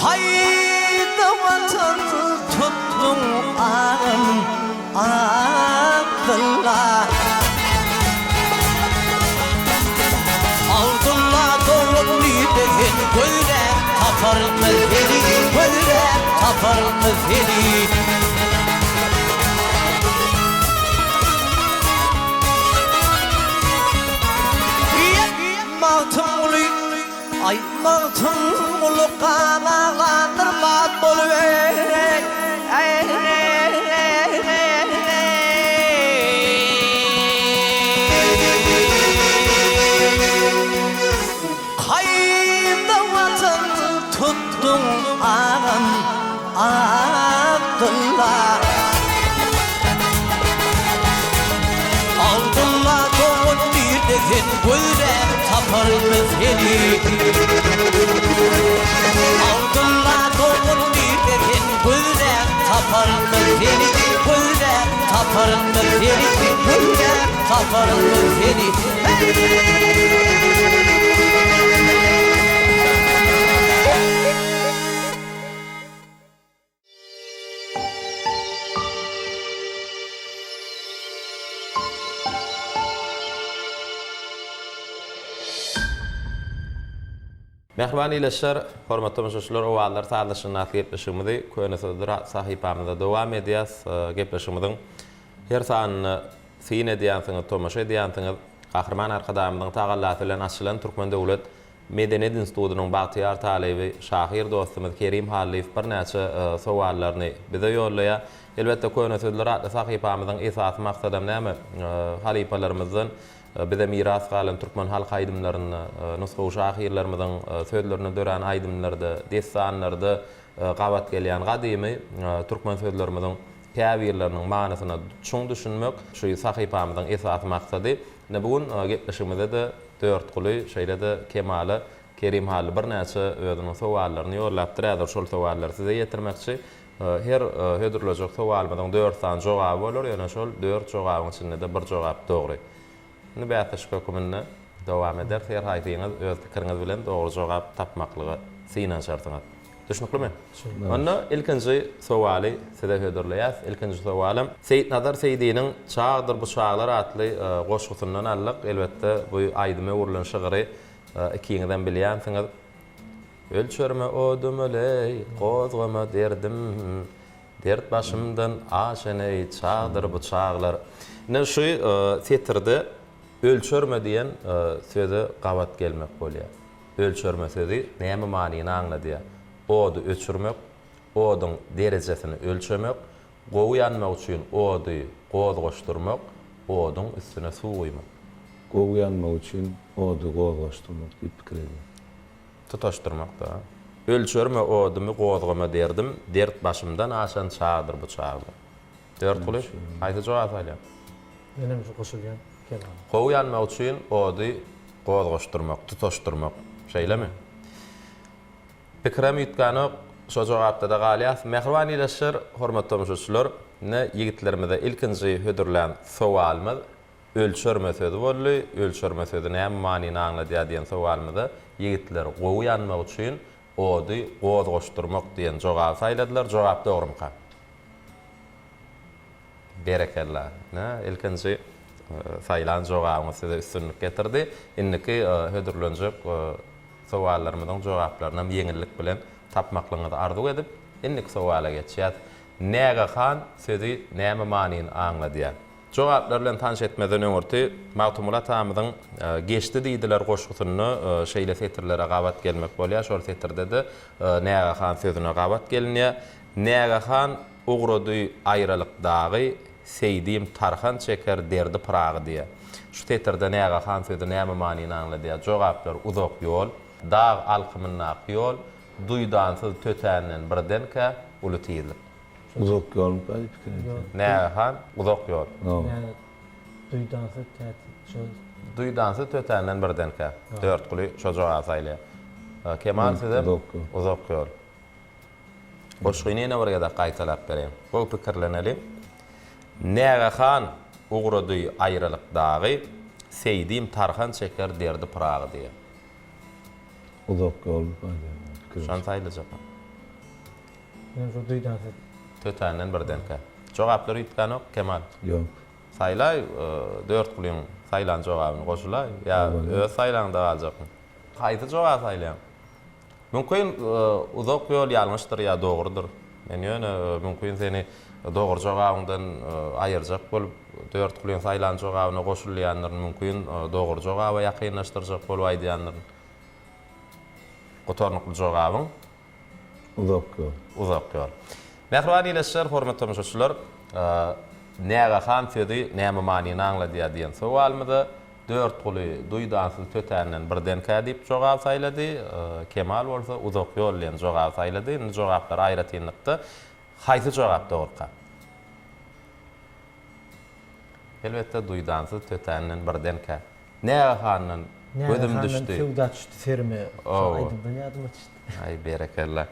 Haýda watan tutduň agam Abdylla. Abdylla dogan nirde sen gözläp taparyn seni gözläp taparyn seni. Magtymguly, aý Magtymguly gan aglandyr mat bolup. Gözläp taparynmy seni? Abdylla dogan diýse sen Gözläp taparynmy seni? Gözläp taparynmy seni? Gözläp taparynmy seni? Mähriban ildeşler, hormatly tomaşaçylar, Owazlar sazlaşygyndaky gepleşigimizi Köne sözler atly sahypamyzda dowam edýäs. Gepleşigimiziň her sanyna syn edýänsiňiz, tomaşa edýänsiňiz. Gahryman Arkadagymyzyň tagallasy bilen açylan Türkmen döwlet Medeniýet institutynyň bagtyýar talyby, şahyr dostumyz Kerim Hallyýew birnäçe sowallaryny bize ýollaýar. Elbetde, Köne sözler atly sahypamyzyň esasy maksadam näme? Halypalarymyzdan bize miras galan türkmen halk aýdymlarynda, nusgawy şahyrlarymyzyň sözlerinde dörän aýdymlarda, dessanlarda gabat gelýän gadymy türkmen sözlerimiziň käbirleriniň manysyna çuň düşünmek şu sahypamyzyň esasy maksady. Ine, bu gün gepleşigimizde-de Dörtguly, şeýle-de Kemala Kerim Hally birnäçe özüniň sowallaryny ýollapdyr. Häzir şol sowallary size ýetirmekçi. Her hödürlejek sowalymyzyň dört sany jogaby bolar, ýöne şol dört jogabyň içinde-de bir jogap dogry. Indi bäsleşik höküminde dowam ederis. Her haýsyňyz öz pikiriňiz bilen dogry jogap tapmaklyga synanyşarsyňyz. Düşnüklimi? Onda ilkinji sowaly size hödürleýäs. Ilkinji sowalam Seýitnazar Seýdiniň Çagdyr bu çaglar atly goşgusyndan aldyk. Elbetde, bu aýdyma öwrülen şygyry ikiňizem bilýänsiňiz. Ölçerme odum-leý, gozgama derdim, Dert başymdan aşan-eý, çagdyr bu çaglar. Ine, şu setirde ölçerme diýen söze gabat gelmek bolýar. Ölçerme sözi näme manyny aňladýar? Ody öçürmek, oduň derejesini ölçemek, gowy ýanmak üçin ody gozgaşdyrmak, oduň üstüne suw guýmak. Gowy ýanmak üçin ody gozgaşdyrmak diýip pikir edýän. Tutaşdyrmak-da. Ölçerme odumy, gozgama derdim, Dert başymdan aşan çagdyr bu çaglar. Dörtguly, haýsy jogaby saýlaýaň? Menem şu goşulýan Kemal. Gowy ýanmak üçin ody gozgaşdyrmak, tutaşdyrmak. Şeýlemi? Pikirem üýtgänok, şo jogapda-da galýas. Mähriban ildeşler, hormatly tomaşaçylar, ine, ýigitlerimize ilkinji hödürlän sowalymyz ölçerme sözi boldy. Ölçerme sözi näme manyny aňladýar diýen sowalymyza ýigitler gowy ýanmak üçin ody gozgaşdyrmak diýen jogaby saýladylar. Jogap dogrumyka? Berekella. Ine, ilkinji saýlan jogabyňyz size üstünlik getirdi. Indiki hödürlenjek sowallarymyzyň jogaplarynam ýeňillik bilen tapmaklygyňyzy arzuw edip, indiki sowala geçýäs. Nägehan sözi näme manyny aňladýar? Jogaplar bilen tanyş etmezden öňürti, Magtymguly atamyzyň Geçdi diýdiler goşgusynda şeýle setirlere gabat gelmek bolýar. Şol setirde-de nägehan sözüne gabat gelinýär. Nägehan ugrady aýralyk dagy, Seýdim tarhan çeker derdi Pyragy diýýär. Şu setirde nägehan sözi näme manyny aňladýar? Jogaplar, uzak ýol, dag alkymyndaky ýol, duýdansyz tötänden birdenkä, uly tizlik. Uzak ýolmyka diýip pikir edýän. Nägehan, uzak ýol. Duýdansyz tätil, şo. Duýdansyz tötänden birdenkä. Dörtguly şo jogaby saýlaýar. Kemal sizem? Uzak ýol. Goşgyny ýene bir gezek gaýtalap bereýin. Gowy pikirleneliň. Nägehan ugrady aýralyk dagy, Seýdim tarhan çeker derdi Pyragy diýýär. Uzak ýol aýdýan pikir. Şony saýlajakmy? Men şu duýdansyz. Tötänden birdenkä. Jogaplar üýtgänok, Kemal. Ýok. Saýlaý, Dörtgulyň saýlan jogabyny goşulaý. Ýa öz saýlaňda galjakmy? Haýsy jogaby saýlaýaň? Mümkin, uzak ýol ýalňyşdyr ýa dogrudyr. Men ýöne, mümkin seni dogry jogabyňdan aýyrjak bolup, Dörtgulyň saýlan jogabyna goşulýandyryn, mümkin, dogry jogaba ýakynlaşdyrjak bolup aýdýandyryn. Gutarnykly jogabyň? Uzak ýol. Uzak ýol. Mähriban ildeşler, hormatly tomaşaçylar, Nägehan sözi näme manyny aňladýar diýen sowalymyza Dörtguly duýdansyz tötänden birdenkä diýip jogap saýlady. Kemal bolsa uzak ýol diýen jogaby saýlady. Indi jogaplar aýratynlykda. Haýsy jogap dogruka? Elbetde duýdansyz tötänden birdenkä. Nägehandan gözüm düşdi. Nägehandan söwda düşdi serime. Şo aýdymdan ýadyma düşdi. Aý berekella.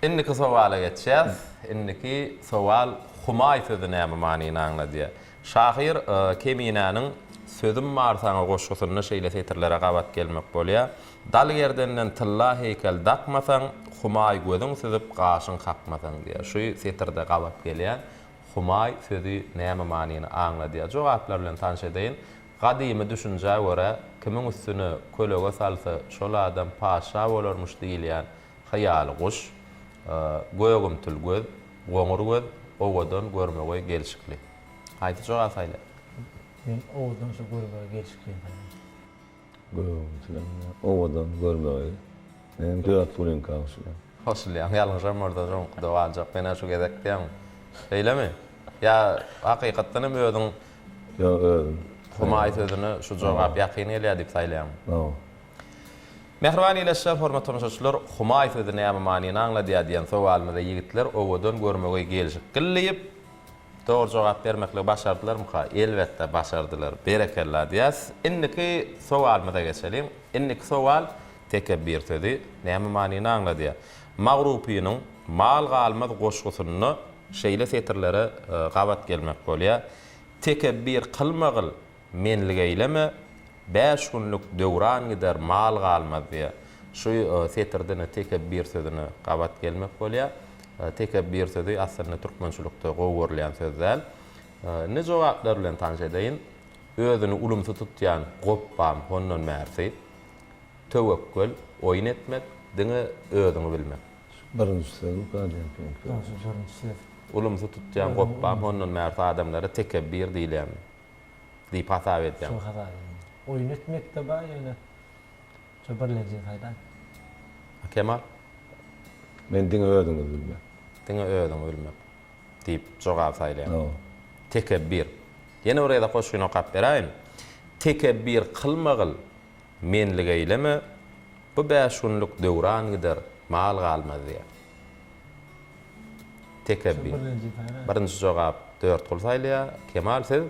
Indiki sowala geçýäs. Indiki sowal Humaý sözi näme manyny aňladýar? Şahyr Keminäniň Sözüm bar saňa goşgusynda şeýle setirlere gabat gelmek bolýar, Dal gerdenden tylla heýkel dakmasaň, Humaý gözüň süzüp, gaşyň kakmasaň diýýär. Şu setirde gabat gelýän Humaý sözi näme manyny aňladýar? Jogaplar bilen tanyş edeýin. Gadymy düşünjä görä, kimiň üstüne kölege salsa, şol adam patyşa bolarmyş diýilýän hyýaly guş, gögümtil göz, goňur göz, owadan, görmegeý, gelşikli. Haýsy jogaby saýlaýaň? Men owadan şu görmegeý, gelşikli saýlaýan. Gögümtilem owadan, görmegeý. Menem Dörtgulyňka goşulýan. Goşulýaň, ýalňyşam bolsa şoňkuda galjak men-ä şu gezek diýýäňmi? Şeýlemi? Ýa hakykatdan hem özüň Ýok, özüm. Humaý sözüne şu jogap ýakyn gelýär diýip saýlaýaňmy? Hawa. Mähriban ildeşler, hormatly tomaşaçylar, Humaý sözi näme manyny aňladýar diýen sowalymyza ýigitler owadan görmegeý gelşikgil diýip, dogry jogap bermekligi başardylarmyka? Elbetde, başardylar. Berekella diýýäs. Indiki sowalymyza geçeliň. Indiki sowal Tekebbir sözi näme manyny aňladýar? Magrupynyň Mal galmaz goşgusynda şeýle setirlere gabat gelmek bolýar, Tekebbir kylmagyl, menlik eýleme, Bäş günlük döwran gider, mal galmaz diýýär. Şu setirde-de tekebbir sözüne gabat gelmek bolýar. Tekebbir sözi aslynda türkmençilikde gowy görülýän söz däl. Indi jogaplar bilen tanyş edeýin. Özüni ulumsy tutýan gopbam hondan bärsi. Töwekgel, oýun etmek, diňe özüňi bilmek. Birinji sözmi diýen piňki. Birinji söz. Ulumsy tutýan gopbam hondan bärsi adamlara tekebbir diýilýärmi? Diýip hasap edýäň. Şo hasap edýän. Oýun etmekde bar ýöne şo birlenjini saýlan. Kemal? Men diňe özüňizi bilmek. Diňe özüňi bilmek diýip jogap saýlaýaň. Hawa. Tekebbir. Ýene bir gezek goşgyny okap beräýin. Tekebbir kylmagyl, menlik eýleme, bu bäş günlük döwran gider, mal galmaz diýýär. Tekebbir. Birinji jogap Dörtgul saýlaýar. Kemal siz?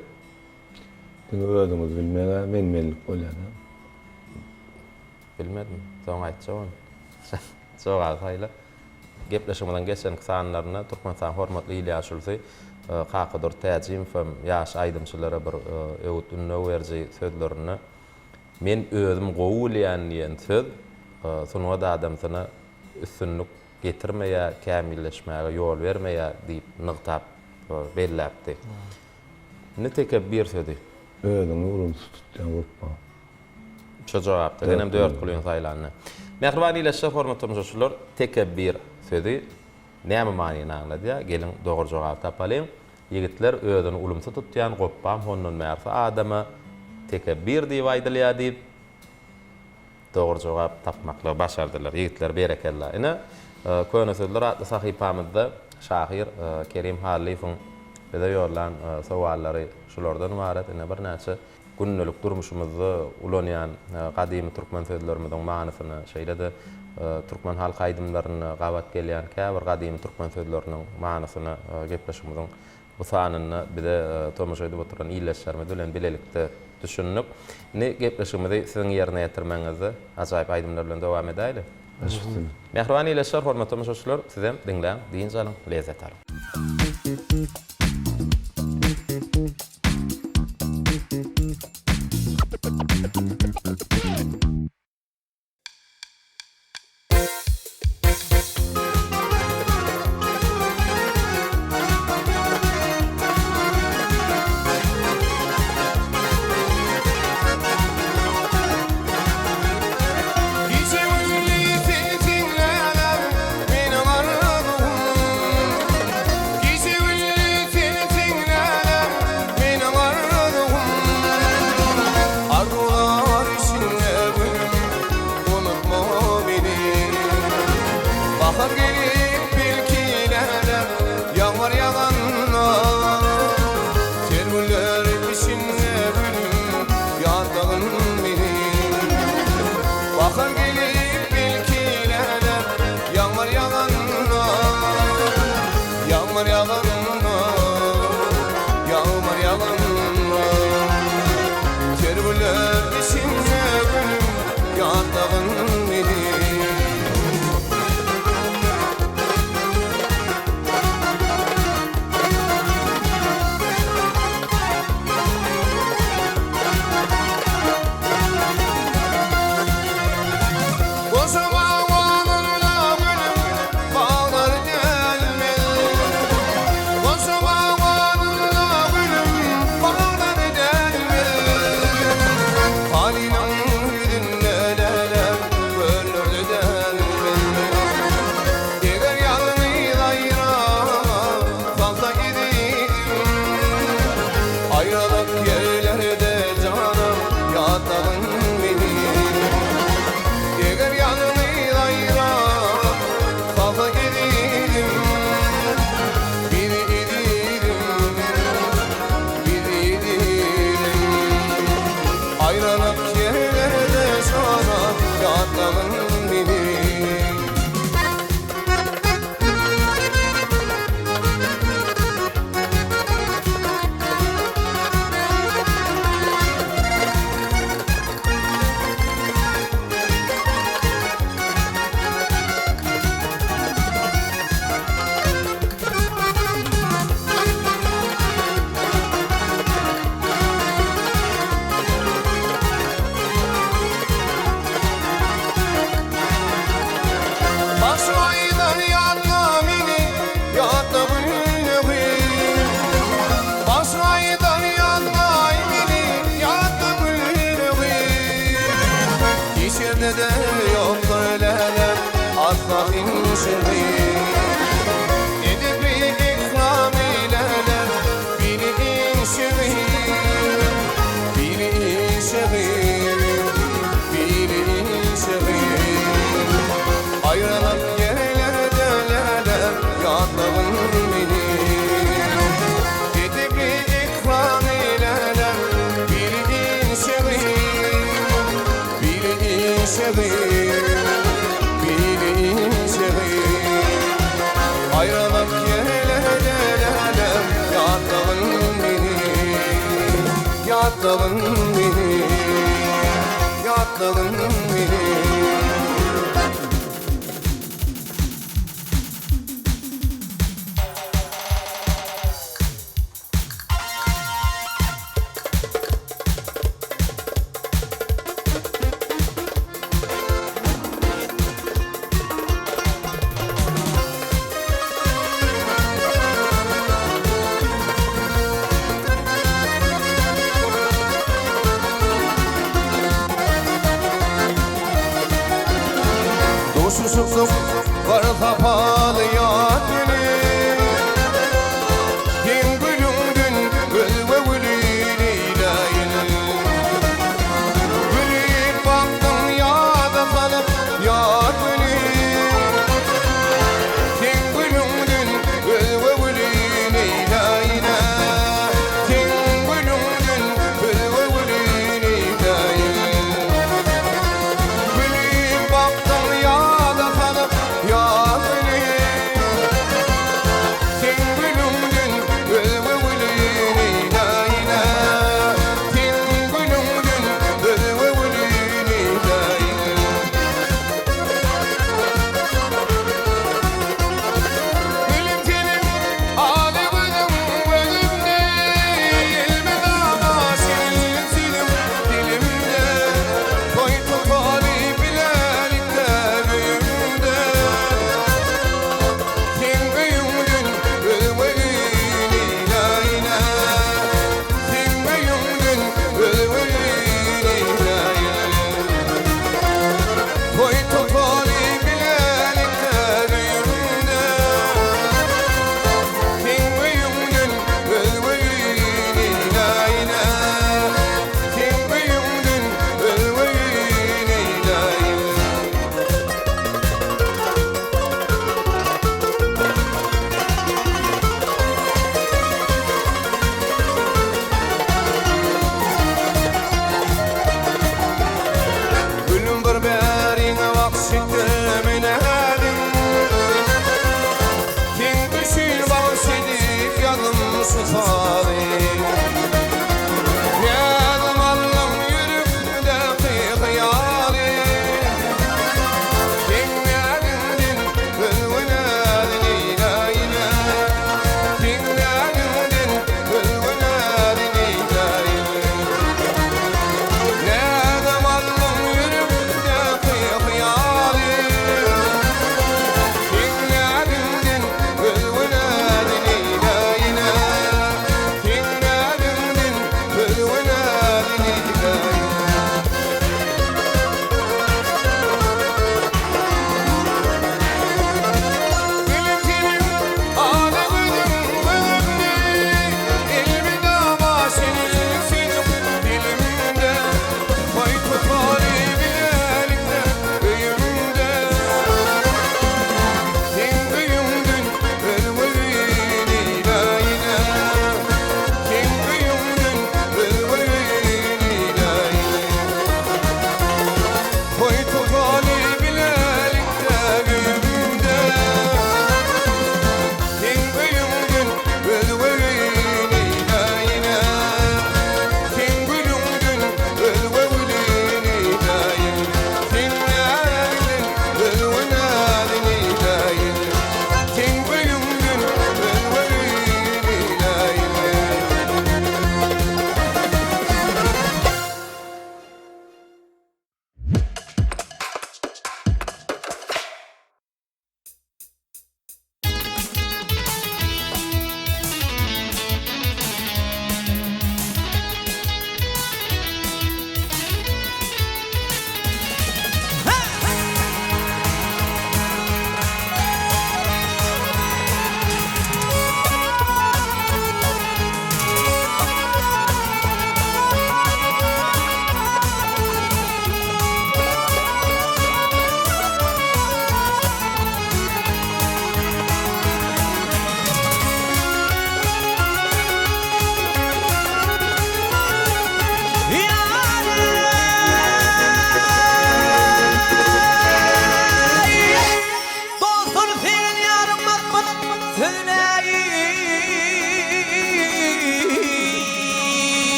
Diňe özüňiz bilmeg-ä men-menlik bolýar-da. Bilmedim. Soň aýtjak ony. Jogaby saýla. Gepleşigimiziň geçenki sanlarynda Türkmenistanyň hormatly il ýaşulusy Kakadurdy Täjimow hem ýaş aýdymçylara bir öwüt-ündew beriji sözlerinde Men özüm gowy bilýän diýen söz sungat adamsyna üstünlik getirmeýär, kämilleşmäge ýol bermeýär diýip nygtap belläpdi. Indi tekebbir sözi. Özüňi ulumsy tutýan gopba. Şo jogapda senem Dörtgulyny saýlanyny. Mähriban ildeşler, hormatly tomaşaçylar, tekebbir sözi näme manyny aňladýar? Geliň dogry jogaby tapalyň. Ýigitler özüni ulumsy tutýan gopbam hondan bärsi adama tekebbir diýip aýdylýar diýip, Dogry jogap tapmaklygy başardylar. Ýigitler berekella. Ine, Köne sözler atly sahypamyzda şahyr Kerim Hallyýewiň bize ýollan sowallary şulardan ybarat. Ine, birnäçe gündelik durmuşymyzda ulanýan gadymy türkmen sözlerimiziň manysyna, şeýle-de türkmen halk aýdymlarynda gabat gelýän käbir gadymy türkmen sözleriniň manysyna gepleşigimiziň Bu sanynda bize tomaşa edip oturan ildeşlerimiz bilen bilelikde düşündik. Indi gepleşigimizi siziň ýerine ýetirmegiňizde ajaýyp aýdymlar bilen dowam edäýli. Baş üstüne. Mähriban ildeşler, hormatly tomaşaçylar, sizem diňläň, dynç alyň, lezzet alyň. Gije-gündiz seni diňlänem meniň arzuwym. Gije-gündiz. Aýralyk ýerlerde janam ýatlagyn meni. Eger ýalňyz aýra salsa ezizim, Bizi ezizim, bizi ezizim. Aýralyk ýerlerde janam ýatlagyn meni. Başym aýlan ýatla meni, ýatla günleri. Başym aýlan ýatla meni, ýatla günleri. Hiç ýerde-de ýokdur lälem, asla inşigi. Edepli ikram eýlälem, biri inşigi. Biri inşigi, biri inşigi. Aýralyk ýerlerde lälem, ýatlagyn meni. Edepli ikram eýlälem, biri inşigi. Biri inşigi, biri inşigi. Aýralyk ýerlerde lälem, ýatlagyn meni. Ýatlagyn meni, ýatlagyn meni. Duşuşypdyk bir sapaly ýat güni, Seň gülüňden özge güli neýläýin. Gülüp bakdyň ýada salyp ýat güni, Seň gülüňden özge güli neýläýin-ä. Seň gülüňden özge güli neýläýin. Gülüp bakdyň ýada salyp ýat güni.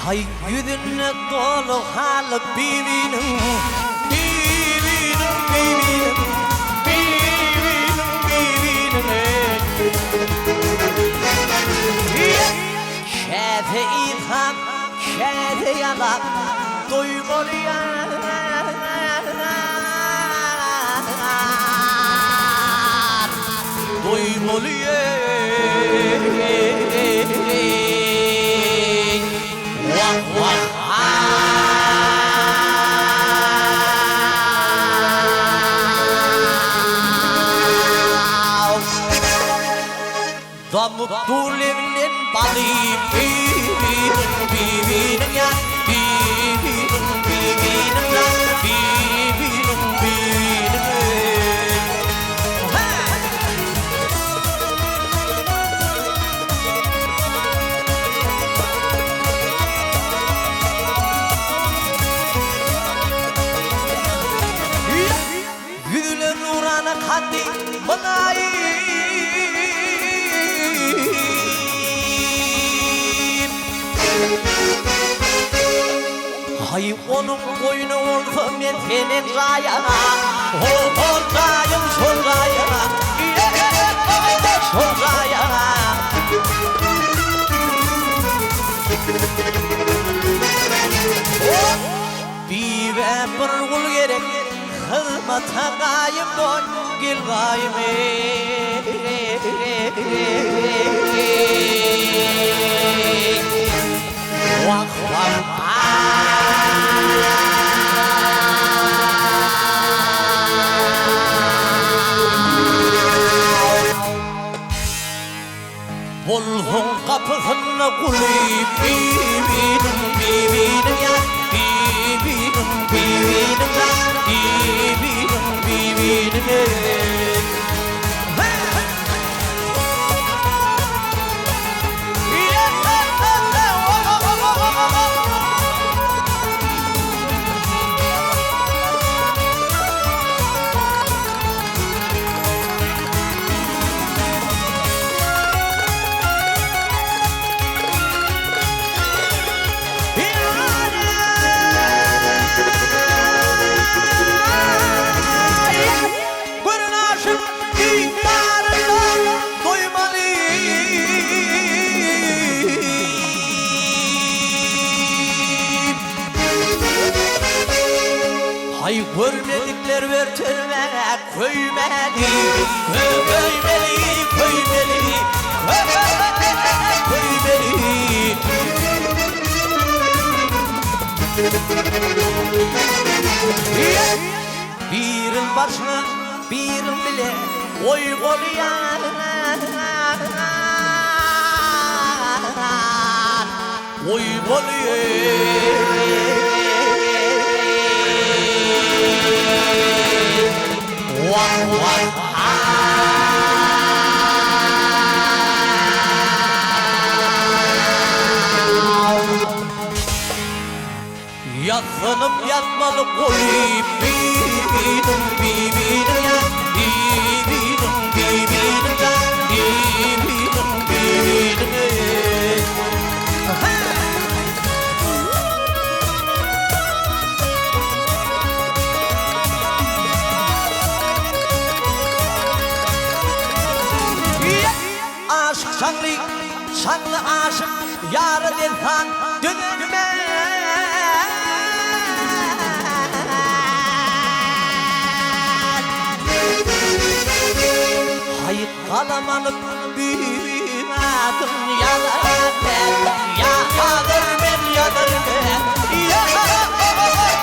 Haý ýüzünde doly haly bibiniň, Bibiniň, bibiniň, bibiniň, bibiniň eý. Käse ysap, käse ýalap doýmaly ýar, Doýmaly eý, Wah, wah, haw. Damyp dur lebinden baly Bibiniň, bibiniň ýa, Bibiniň, bibiniň ýa, Bibiniň, bibiniň eý. Ýüzüne nurana kaddy mylaýym. Haý, onuň goýny bolsa men seniň jaýa, Hol jaýyň şol jaýa, şol jaýa. Bibä bir gul gerek, Hyzmata gaýym bol, gel gaýym eý. Wah, wah, Bolsaň gapysynda guly Bibiniň, bibiniň ýa, Bibiniň, bibiniň ýa, Bibiniň, bibiniň eý. Görün aşyk didaryna doýmaly. Haý görmedikler örtenme köýmeli, köýmeli, köýmeli, köýmeli. Birin başyna, birin bile oý bolýar, oý bolýar. Wah, wah, Ýassanyp ýatmaly goly Bibiniň, bibiniň ýa, Bibiniň, bibiniň ýa, Bibiniň, bibiniň eý. Aşyk çaňly, çaňly aşyk, ýara dessan dönermen. Haý, galam alyp büyük adyň ýazar men, ýazar men, ýazar men,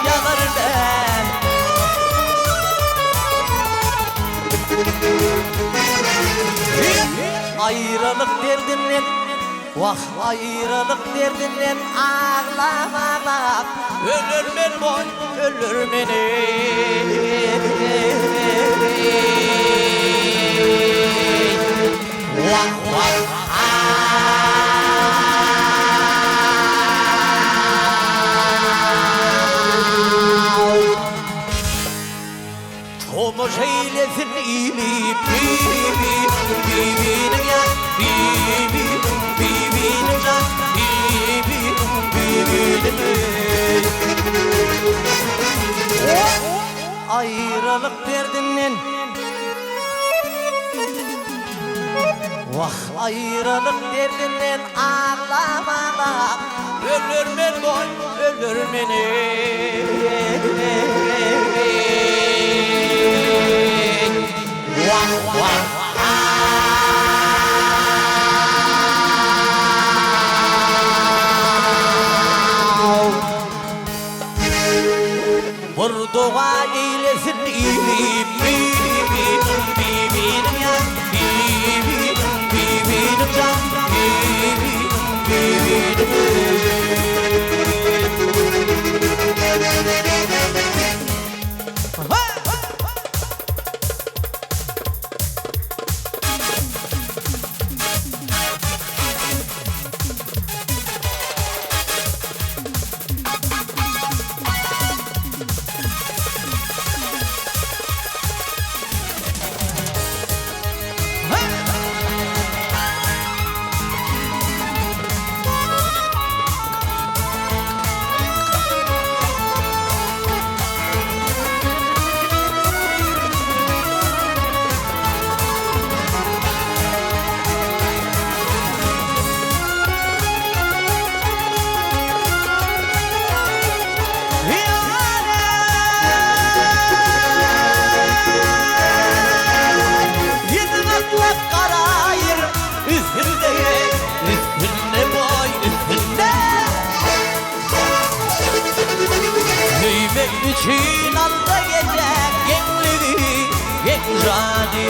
ýazar men. Aýralyk derdinden, wah, aýralyk derdinden aglap-aglap, öler men boý, öler men eý. Wah, wah, Tomaşa eýlesin ili Bibiniň, bibiniň ýa, Bibiniň, bibiniň jan, Bibiniň, bibiniň. aýralyk derdinden Wah aýralyk derdinden aglap aglap Ölermen boý ölermen eý Wah wah. Bir doga eýlesin Bibiniň bibiniň ýa Bibiniň bibiniň jan Bibiniň bibiniň Ýedi gatlak gara ýer üstünde, üstünde boý üstünde. Söýmek üçin alda gezek geňligi, geň jany.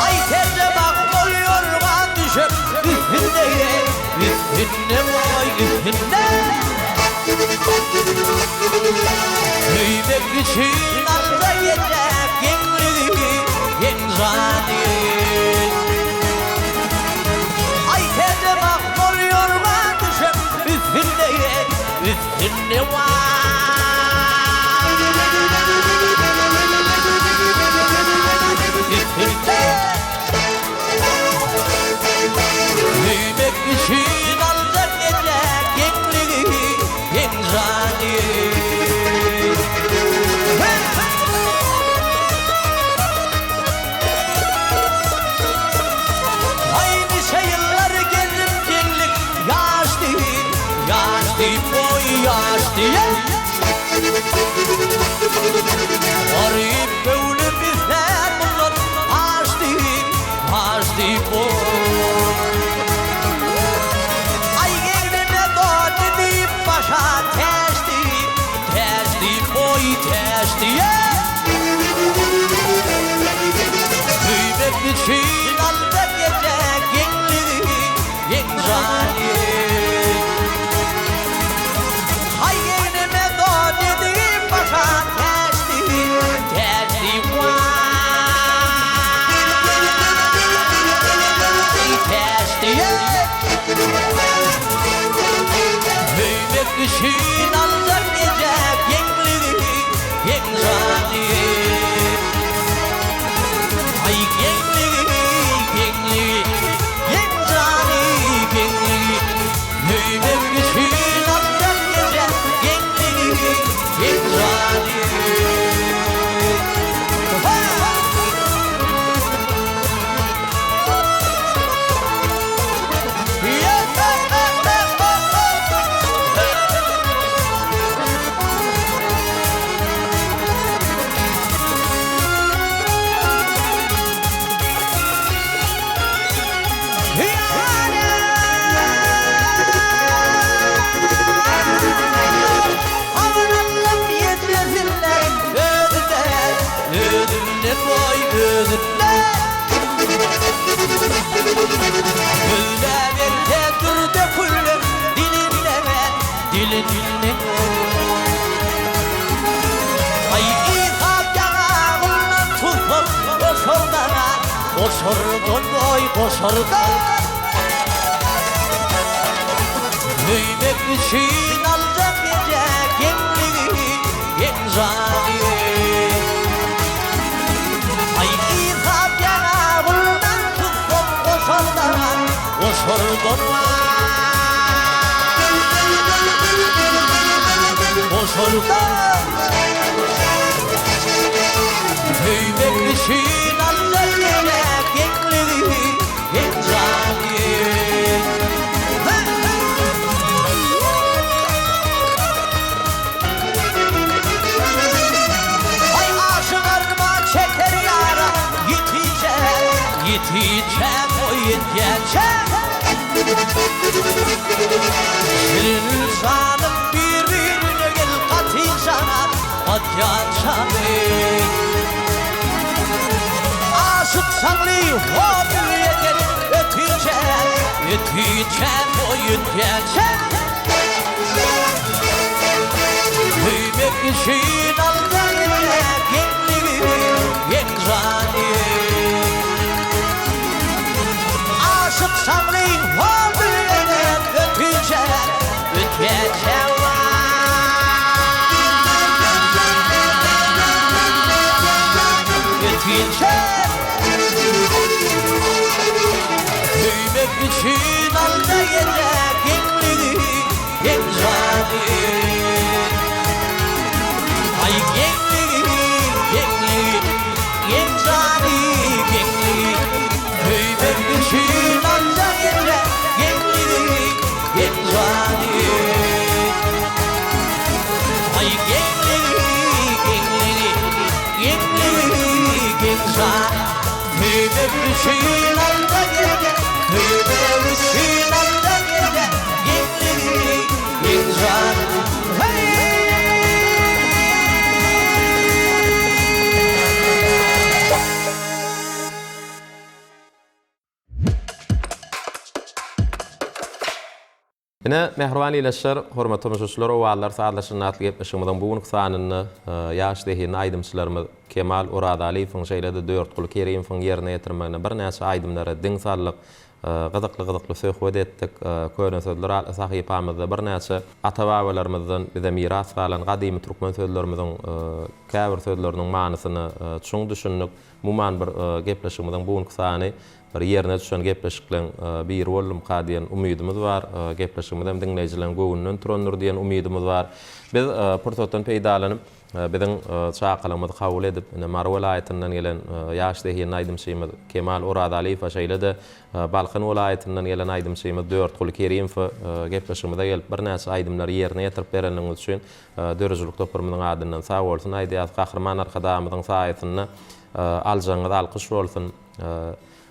Aý sende makul ýorgan düşek üstünde, üstünde boý üstünde. Söýmek üçin alda gezek geňligi, geň jany. Aý sende makul ýorgan düşek üstünde, üstünde waý. Üstünde. Söýmek üçin aljak gece geňligi, geň jany. Aý niçe ýyllar gezdim geňlik ýaşdy, ýaşdy boý ýaşdy. Garyp göwnüm islär mundan aşdy, aşdy boý. Aý egnime don diýip başa täçdi, täçdi boý täçdi. Söýmek üçin alda gece geňligi, geň jany. Aý egnime don diýip başa täçdi, täçdi waý täçdi. Söýmek üçin alda gece geňligi, geň jany. Aý geňligi, geňligi, geň jany, geňligi. Söýmek üçin alda gece geňligi, geň jany. Aman ýetmesinler özüne, özüne boý özüne. Sözläberse dür döküler dilinden, dilinden. Aý yhap ýaňagyndan tutsam goşardan, goşardan boý goşardan. Söýmek üçin aljak gece geňligi, geň jany. Aý yhap ýaňagyndan tutsam goşardan, goşardan. Goşulsa Söýmek üçin alda gerek geňligi Geň jany Aý aşyk arman çeker ýara Ýetinçä, ýetinçä, toý etýänçä Şirin janym bir-birine gel gatynça, gatýança men. Aşyk şaňly hor ýeten ötünçä, ötünçä toý etýänçä. Söýmek üçin alda geňligi, geň jany. Aşyk şaňlyň hor ýeten ötünçä, ötýänçä Ötünçä Söýmek üçin alda gerek geňligi, geň jany. Aý geňligi, geňligi, geň jany, geňligi. Söýmek üçin alda gerek geňligi, geň jany. Aý geňligi, geňligi, geňligi, geň jany. Söýmek üçin alda gerek, söýmek üçin alda gerek geňligi, geň jany. Heý! Ine, mähriban ildeşler, hormatly tomaşaçylar, Owazlar sazlaşanda atly gepleşigimiziň bu günki sanynda ýaş zehinli aýdymçylarymyz Kemal Orazalyýewiň, şeýle-de Dörtguly Kerimowyň ýerine ýetirmeginde birnäçe aýdymlara diň saldyk, gyzykly-gyzykly söhbet etdik. Köne sözler atly sahypamyzda birnäçe ata-babalarymyzdan bize miras galan gadymy türkmen sözlerimiziň käbir sözleriniň manysyna çuň düşündik. Umuman bir gepleşigimiziň bu günki sany bir ýerine düşen gepleşikleň biri boldumyka diýen umydymyz bar. Gepleşigimiz hem diňleýjileriň göwnünden turandyr diýen umydymyz bar. Biz pursatdan peýdalanyp, biziň çakylygymyzy kabul edip, ine Mary welaýatyndan gelen ýaş zehinli aýdymçymyz Kemal Orazalyýewe, şeýle-de Balkan welaýatyndan gelen aýdymçymyz Dörtguly Kerimowa gepleşigimize gelip birnäçe aýdymlary ýerine ýetirip berenligiňiz üçin Döredijilik toparymyzyň adyndan sag bolsun aýdýas. Gahryman Arkadagymyzyň saýasynda aljagyňyz alkyş bolsun.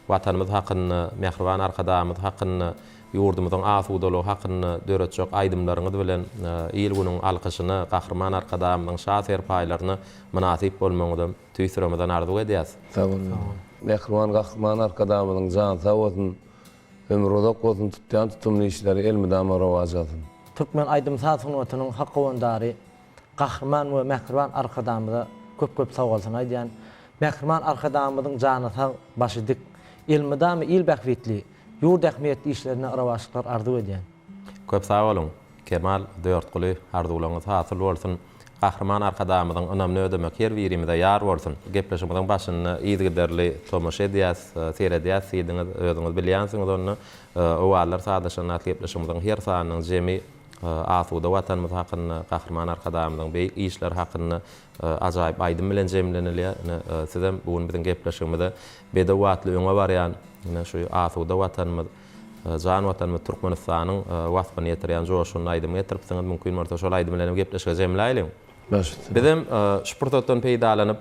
Watanymyz hakynda, mähriban Arkadagymyz hakynda, ýurdumyzyň asudalygy hakynda döretjek aýdymlaryňyz bilen il-günüň alkyşyna, Gahryman Arkadagymyzyň şa serpaýlaryna mynasyp bolmagyňyzam tüýs ýüregimizden arzuw edýäs. Sag boluň. Mähriban Gahryman Arkadagymyzyň jany sag bolsun, Ömri uzak bolsun tutýan tutumly işleri elmydama rowaç alsyn. Türkmen aýdym-saz sungatynyň hak howandary Gahryman we Mähriban Arkadagymyza köp-köp sagbolsun aýdýan. Mähriban Arkadagymyzyň jany sag, başy dik, elmydama il bähbitli, ýurt ähmiýetli işlerinde rowaçlyklar arzuw edýän. Köp sag boluň. Kemal Dörtguly arzuwlaryňyz hasyl bolsun. Gahryman Arkadagymyzyň ynamyny ödemek her birimize ýar bolsun. Gepleşigimiziň başynda yzygiderli tomaşa edýäs, seredýäs diýdiňiz, özüňiz bilýänsiňiz onda. Owazlar sazlaşanda atly gepleşigimiziň her sanynyň jemi asuda Watanymyz hakynda, Gahryman Arkadagymyzyň beýik işleri hakynda ajaýyp aýdym bilen jemlenilýär. Ine, sizem bu gün biziň gepleşigimize bedew atly öňe barýan, ine, şu asuda Watanymyz, Jan Watanymyz Türkmenistanyň waspyny ýetirýän joşgunly aýdymy getiripsiňiz. Mümkin bolsa şol aýdym bilen hem gepleşigi jemläýliň. Baş üstüne. Bizem şu pursatdan peýdalanyp,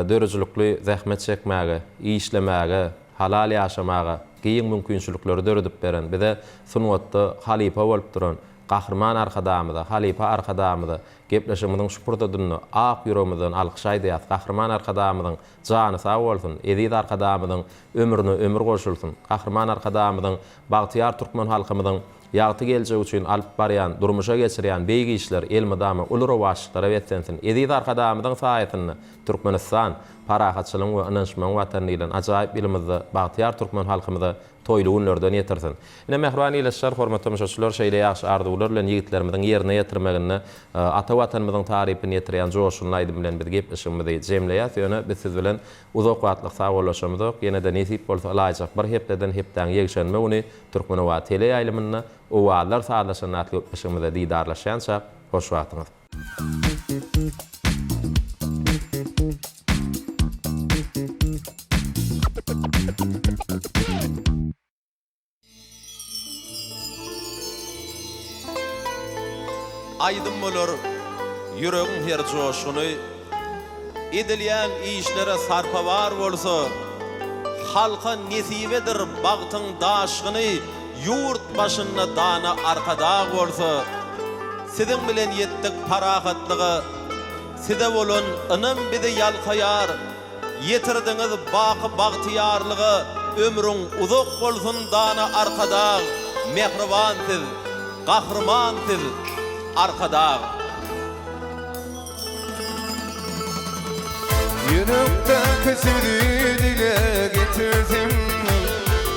döredijilikli zähmet çekmäge, işlemäge, halal ýaşamaga giň mümkinçilikleri döredip beren, bize sungatda halypa bolup duran Gahryman Arkadagymyza, halypa Arkadagymyza gepleşigimiziň şu pursadynda ak ýüregimizden alkyş aýdýas. Gahryman Arkadagymyzyň Jany sag bolsun, eziz Arkadagymyzyň ömrüne ömür goşulsyn! Gahryman Arkadagymyzyň bagtyýar türkmen halkymyzyň ýagty geljegi üçin alyp barýan, durmuşa geçirýän beýik işleri elmydama uly rowaçlyklara beslensin! Eziz Arkadagymyzyň saýasynda Türkmenistan, parahatçylygyň we ynanyşmagyň Watany diýlen ajaýyp ýylymyzda bagtyýar türkmen halkymyza toýly günlerden ýetirsin! Ine, mähriban ildeşler, hormatly tomaşaçylar, şeýle ýagşy arzuwlar bilen ýigitlerimiziň ýerine ýetirmeginde ata Watanymyzyň tarypyny ýetirýän joşgunly aýdym bilen biz gepleşigimizi jemleýäs. Ýöne biz siz bilen uzak wagtlyk sagbollaşamyzok. Ýene-de nesip bolsa ylaýjak bir hepdeden hepdäň ýekşenbe güni Türkmenoba teleýaýlymynda Owazlar sazlaşanda atly gepleşigimizde didarlaşýançak, hoş wagtyňyz. Aýdym bolar ýüregiň her joşguny, Edilýän işlere sarpa bar bolsa, Halka nesibedir bagtyň daşgyny, Ýurt başynda dana Arkadag bolsa, Siziň bilen ýetdik parahatlyga, Size bolan ynam bizi ýalkaýar. Ýetirdiňiz baky bagtyýarlyga ömrüň uzak bolsun dana Arkadag mähriban siz Gahryman siz Arkadag. Ýürekdäki sözi dile getirsem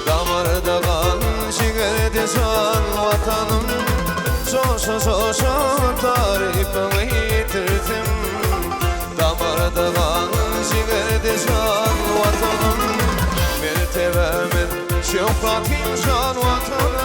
Damarda gan, jigerde jan Watanym Joşa-joşa tarypyňy ýetirsem Damarda gan, jigerde jan Watanym Mertebämiz, şöhratyň jan Watanym.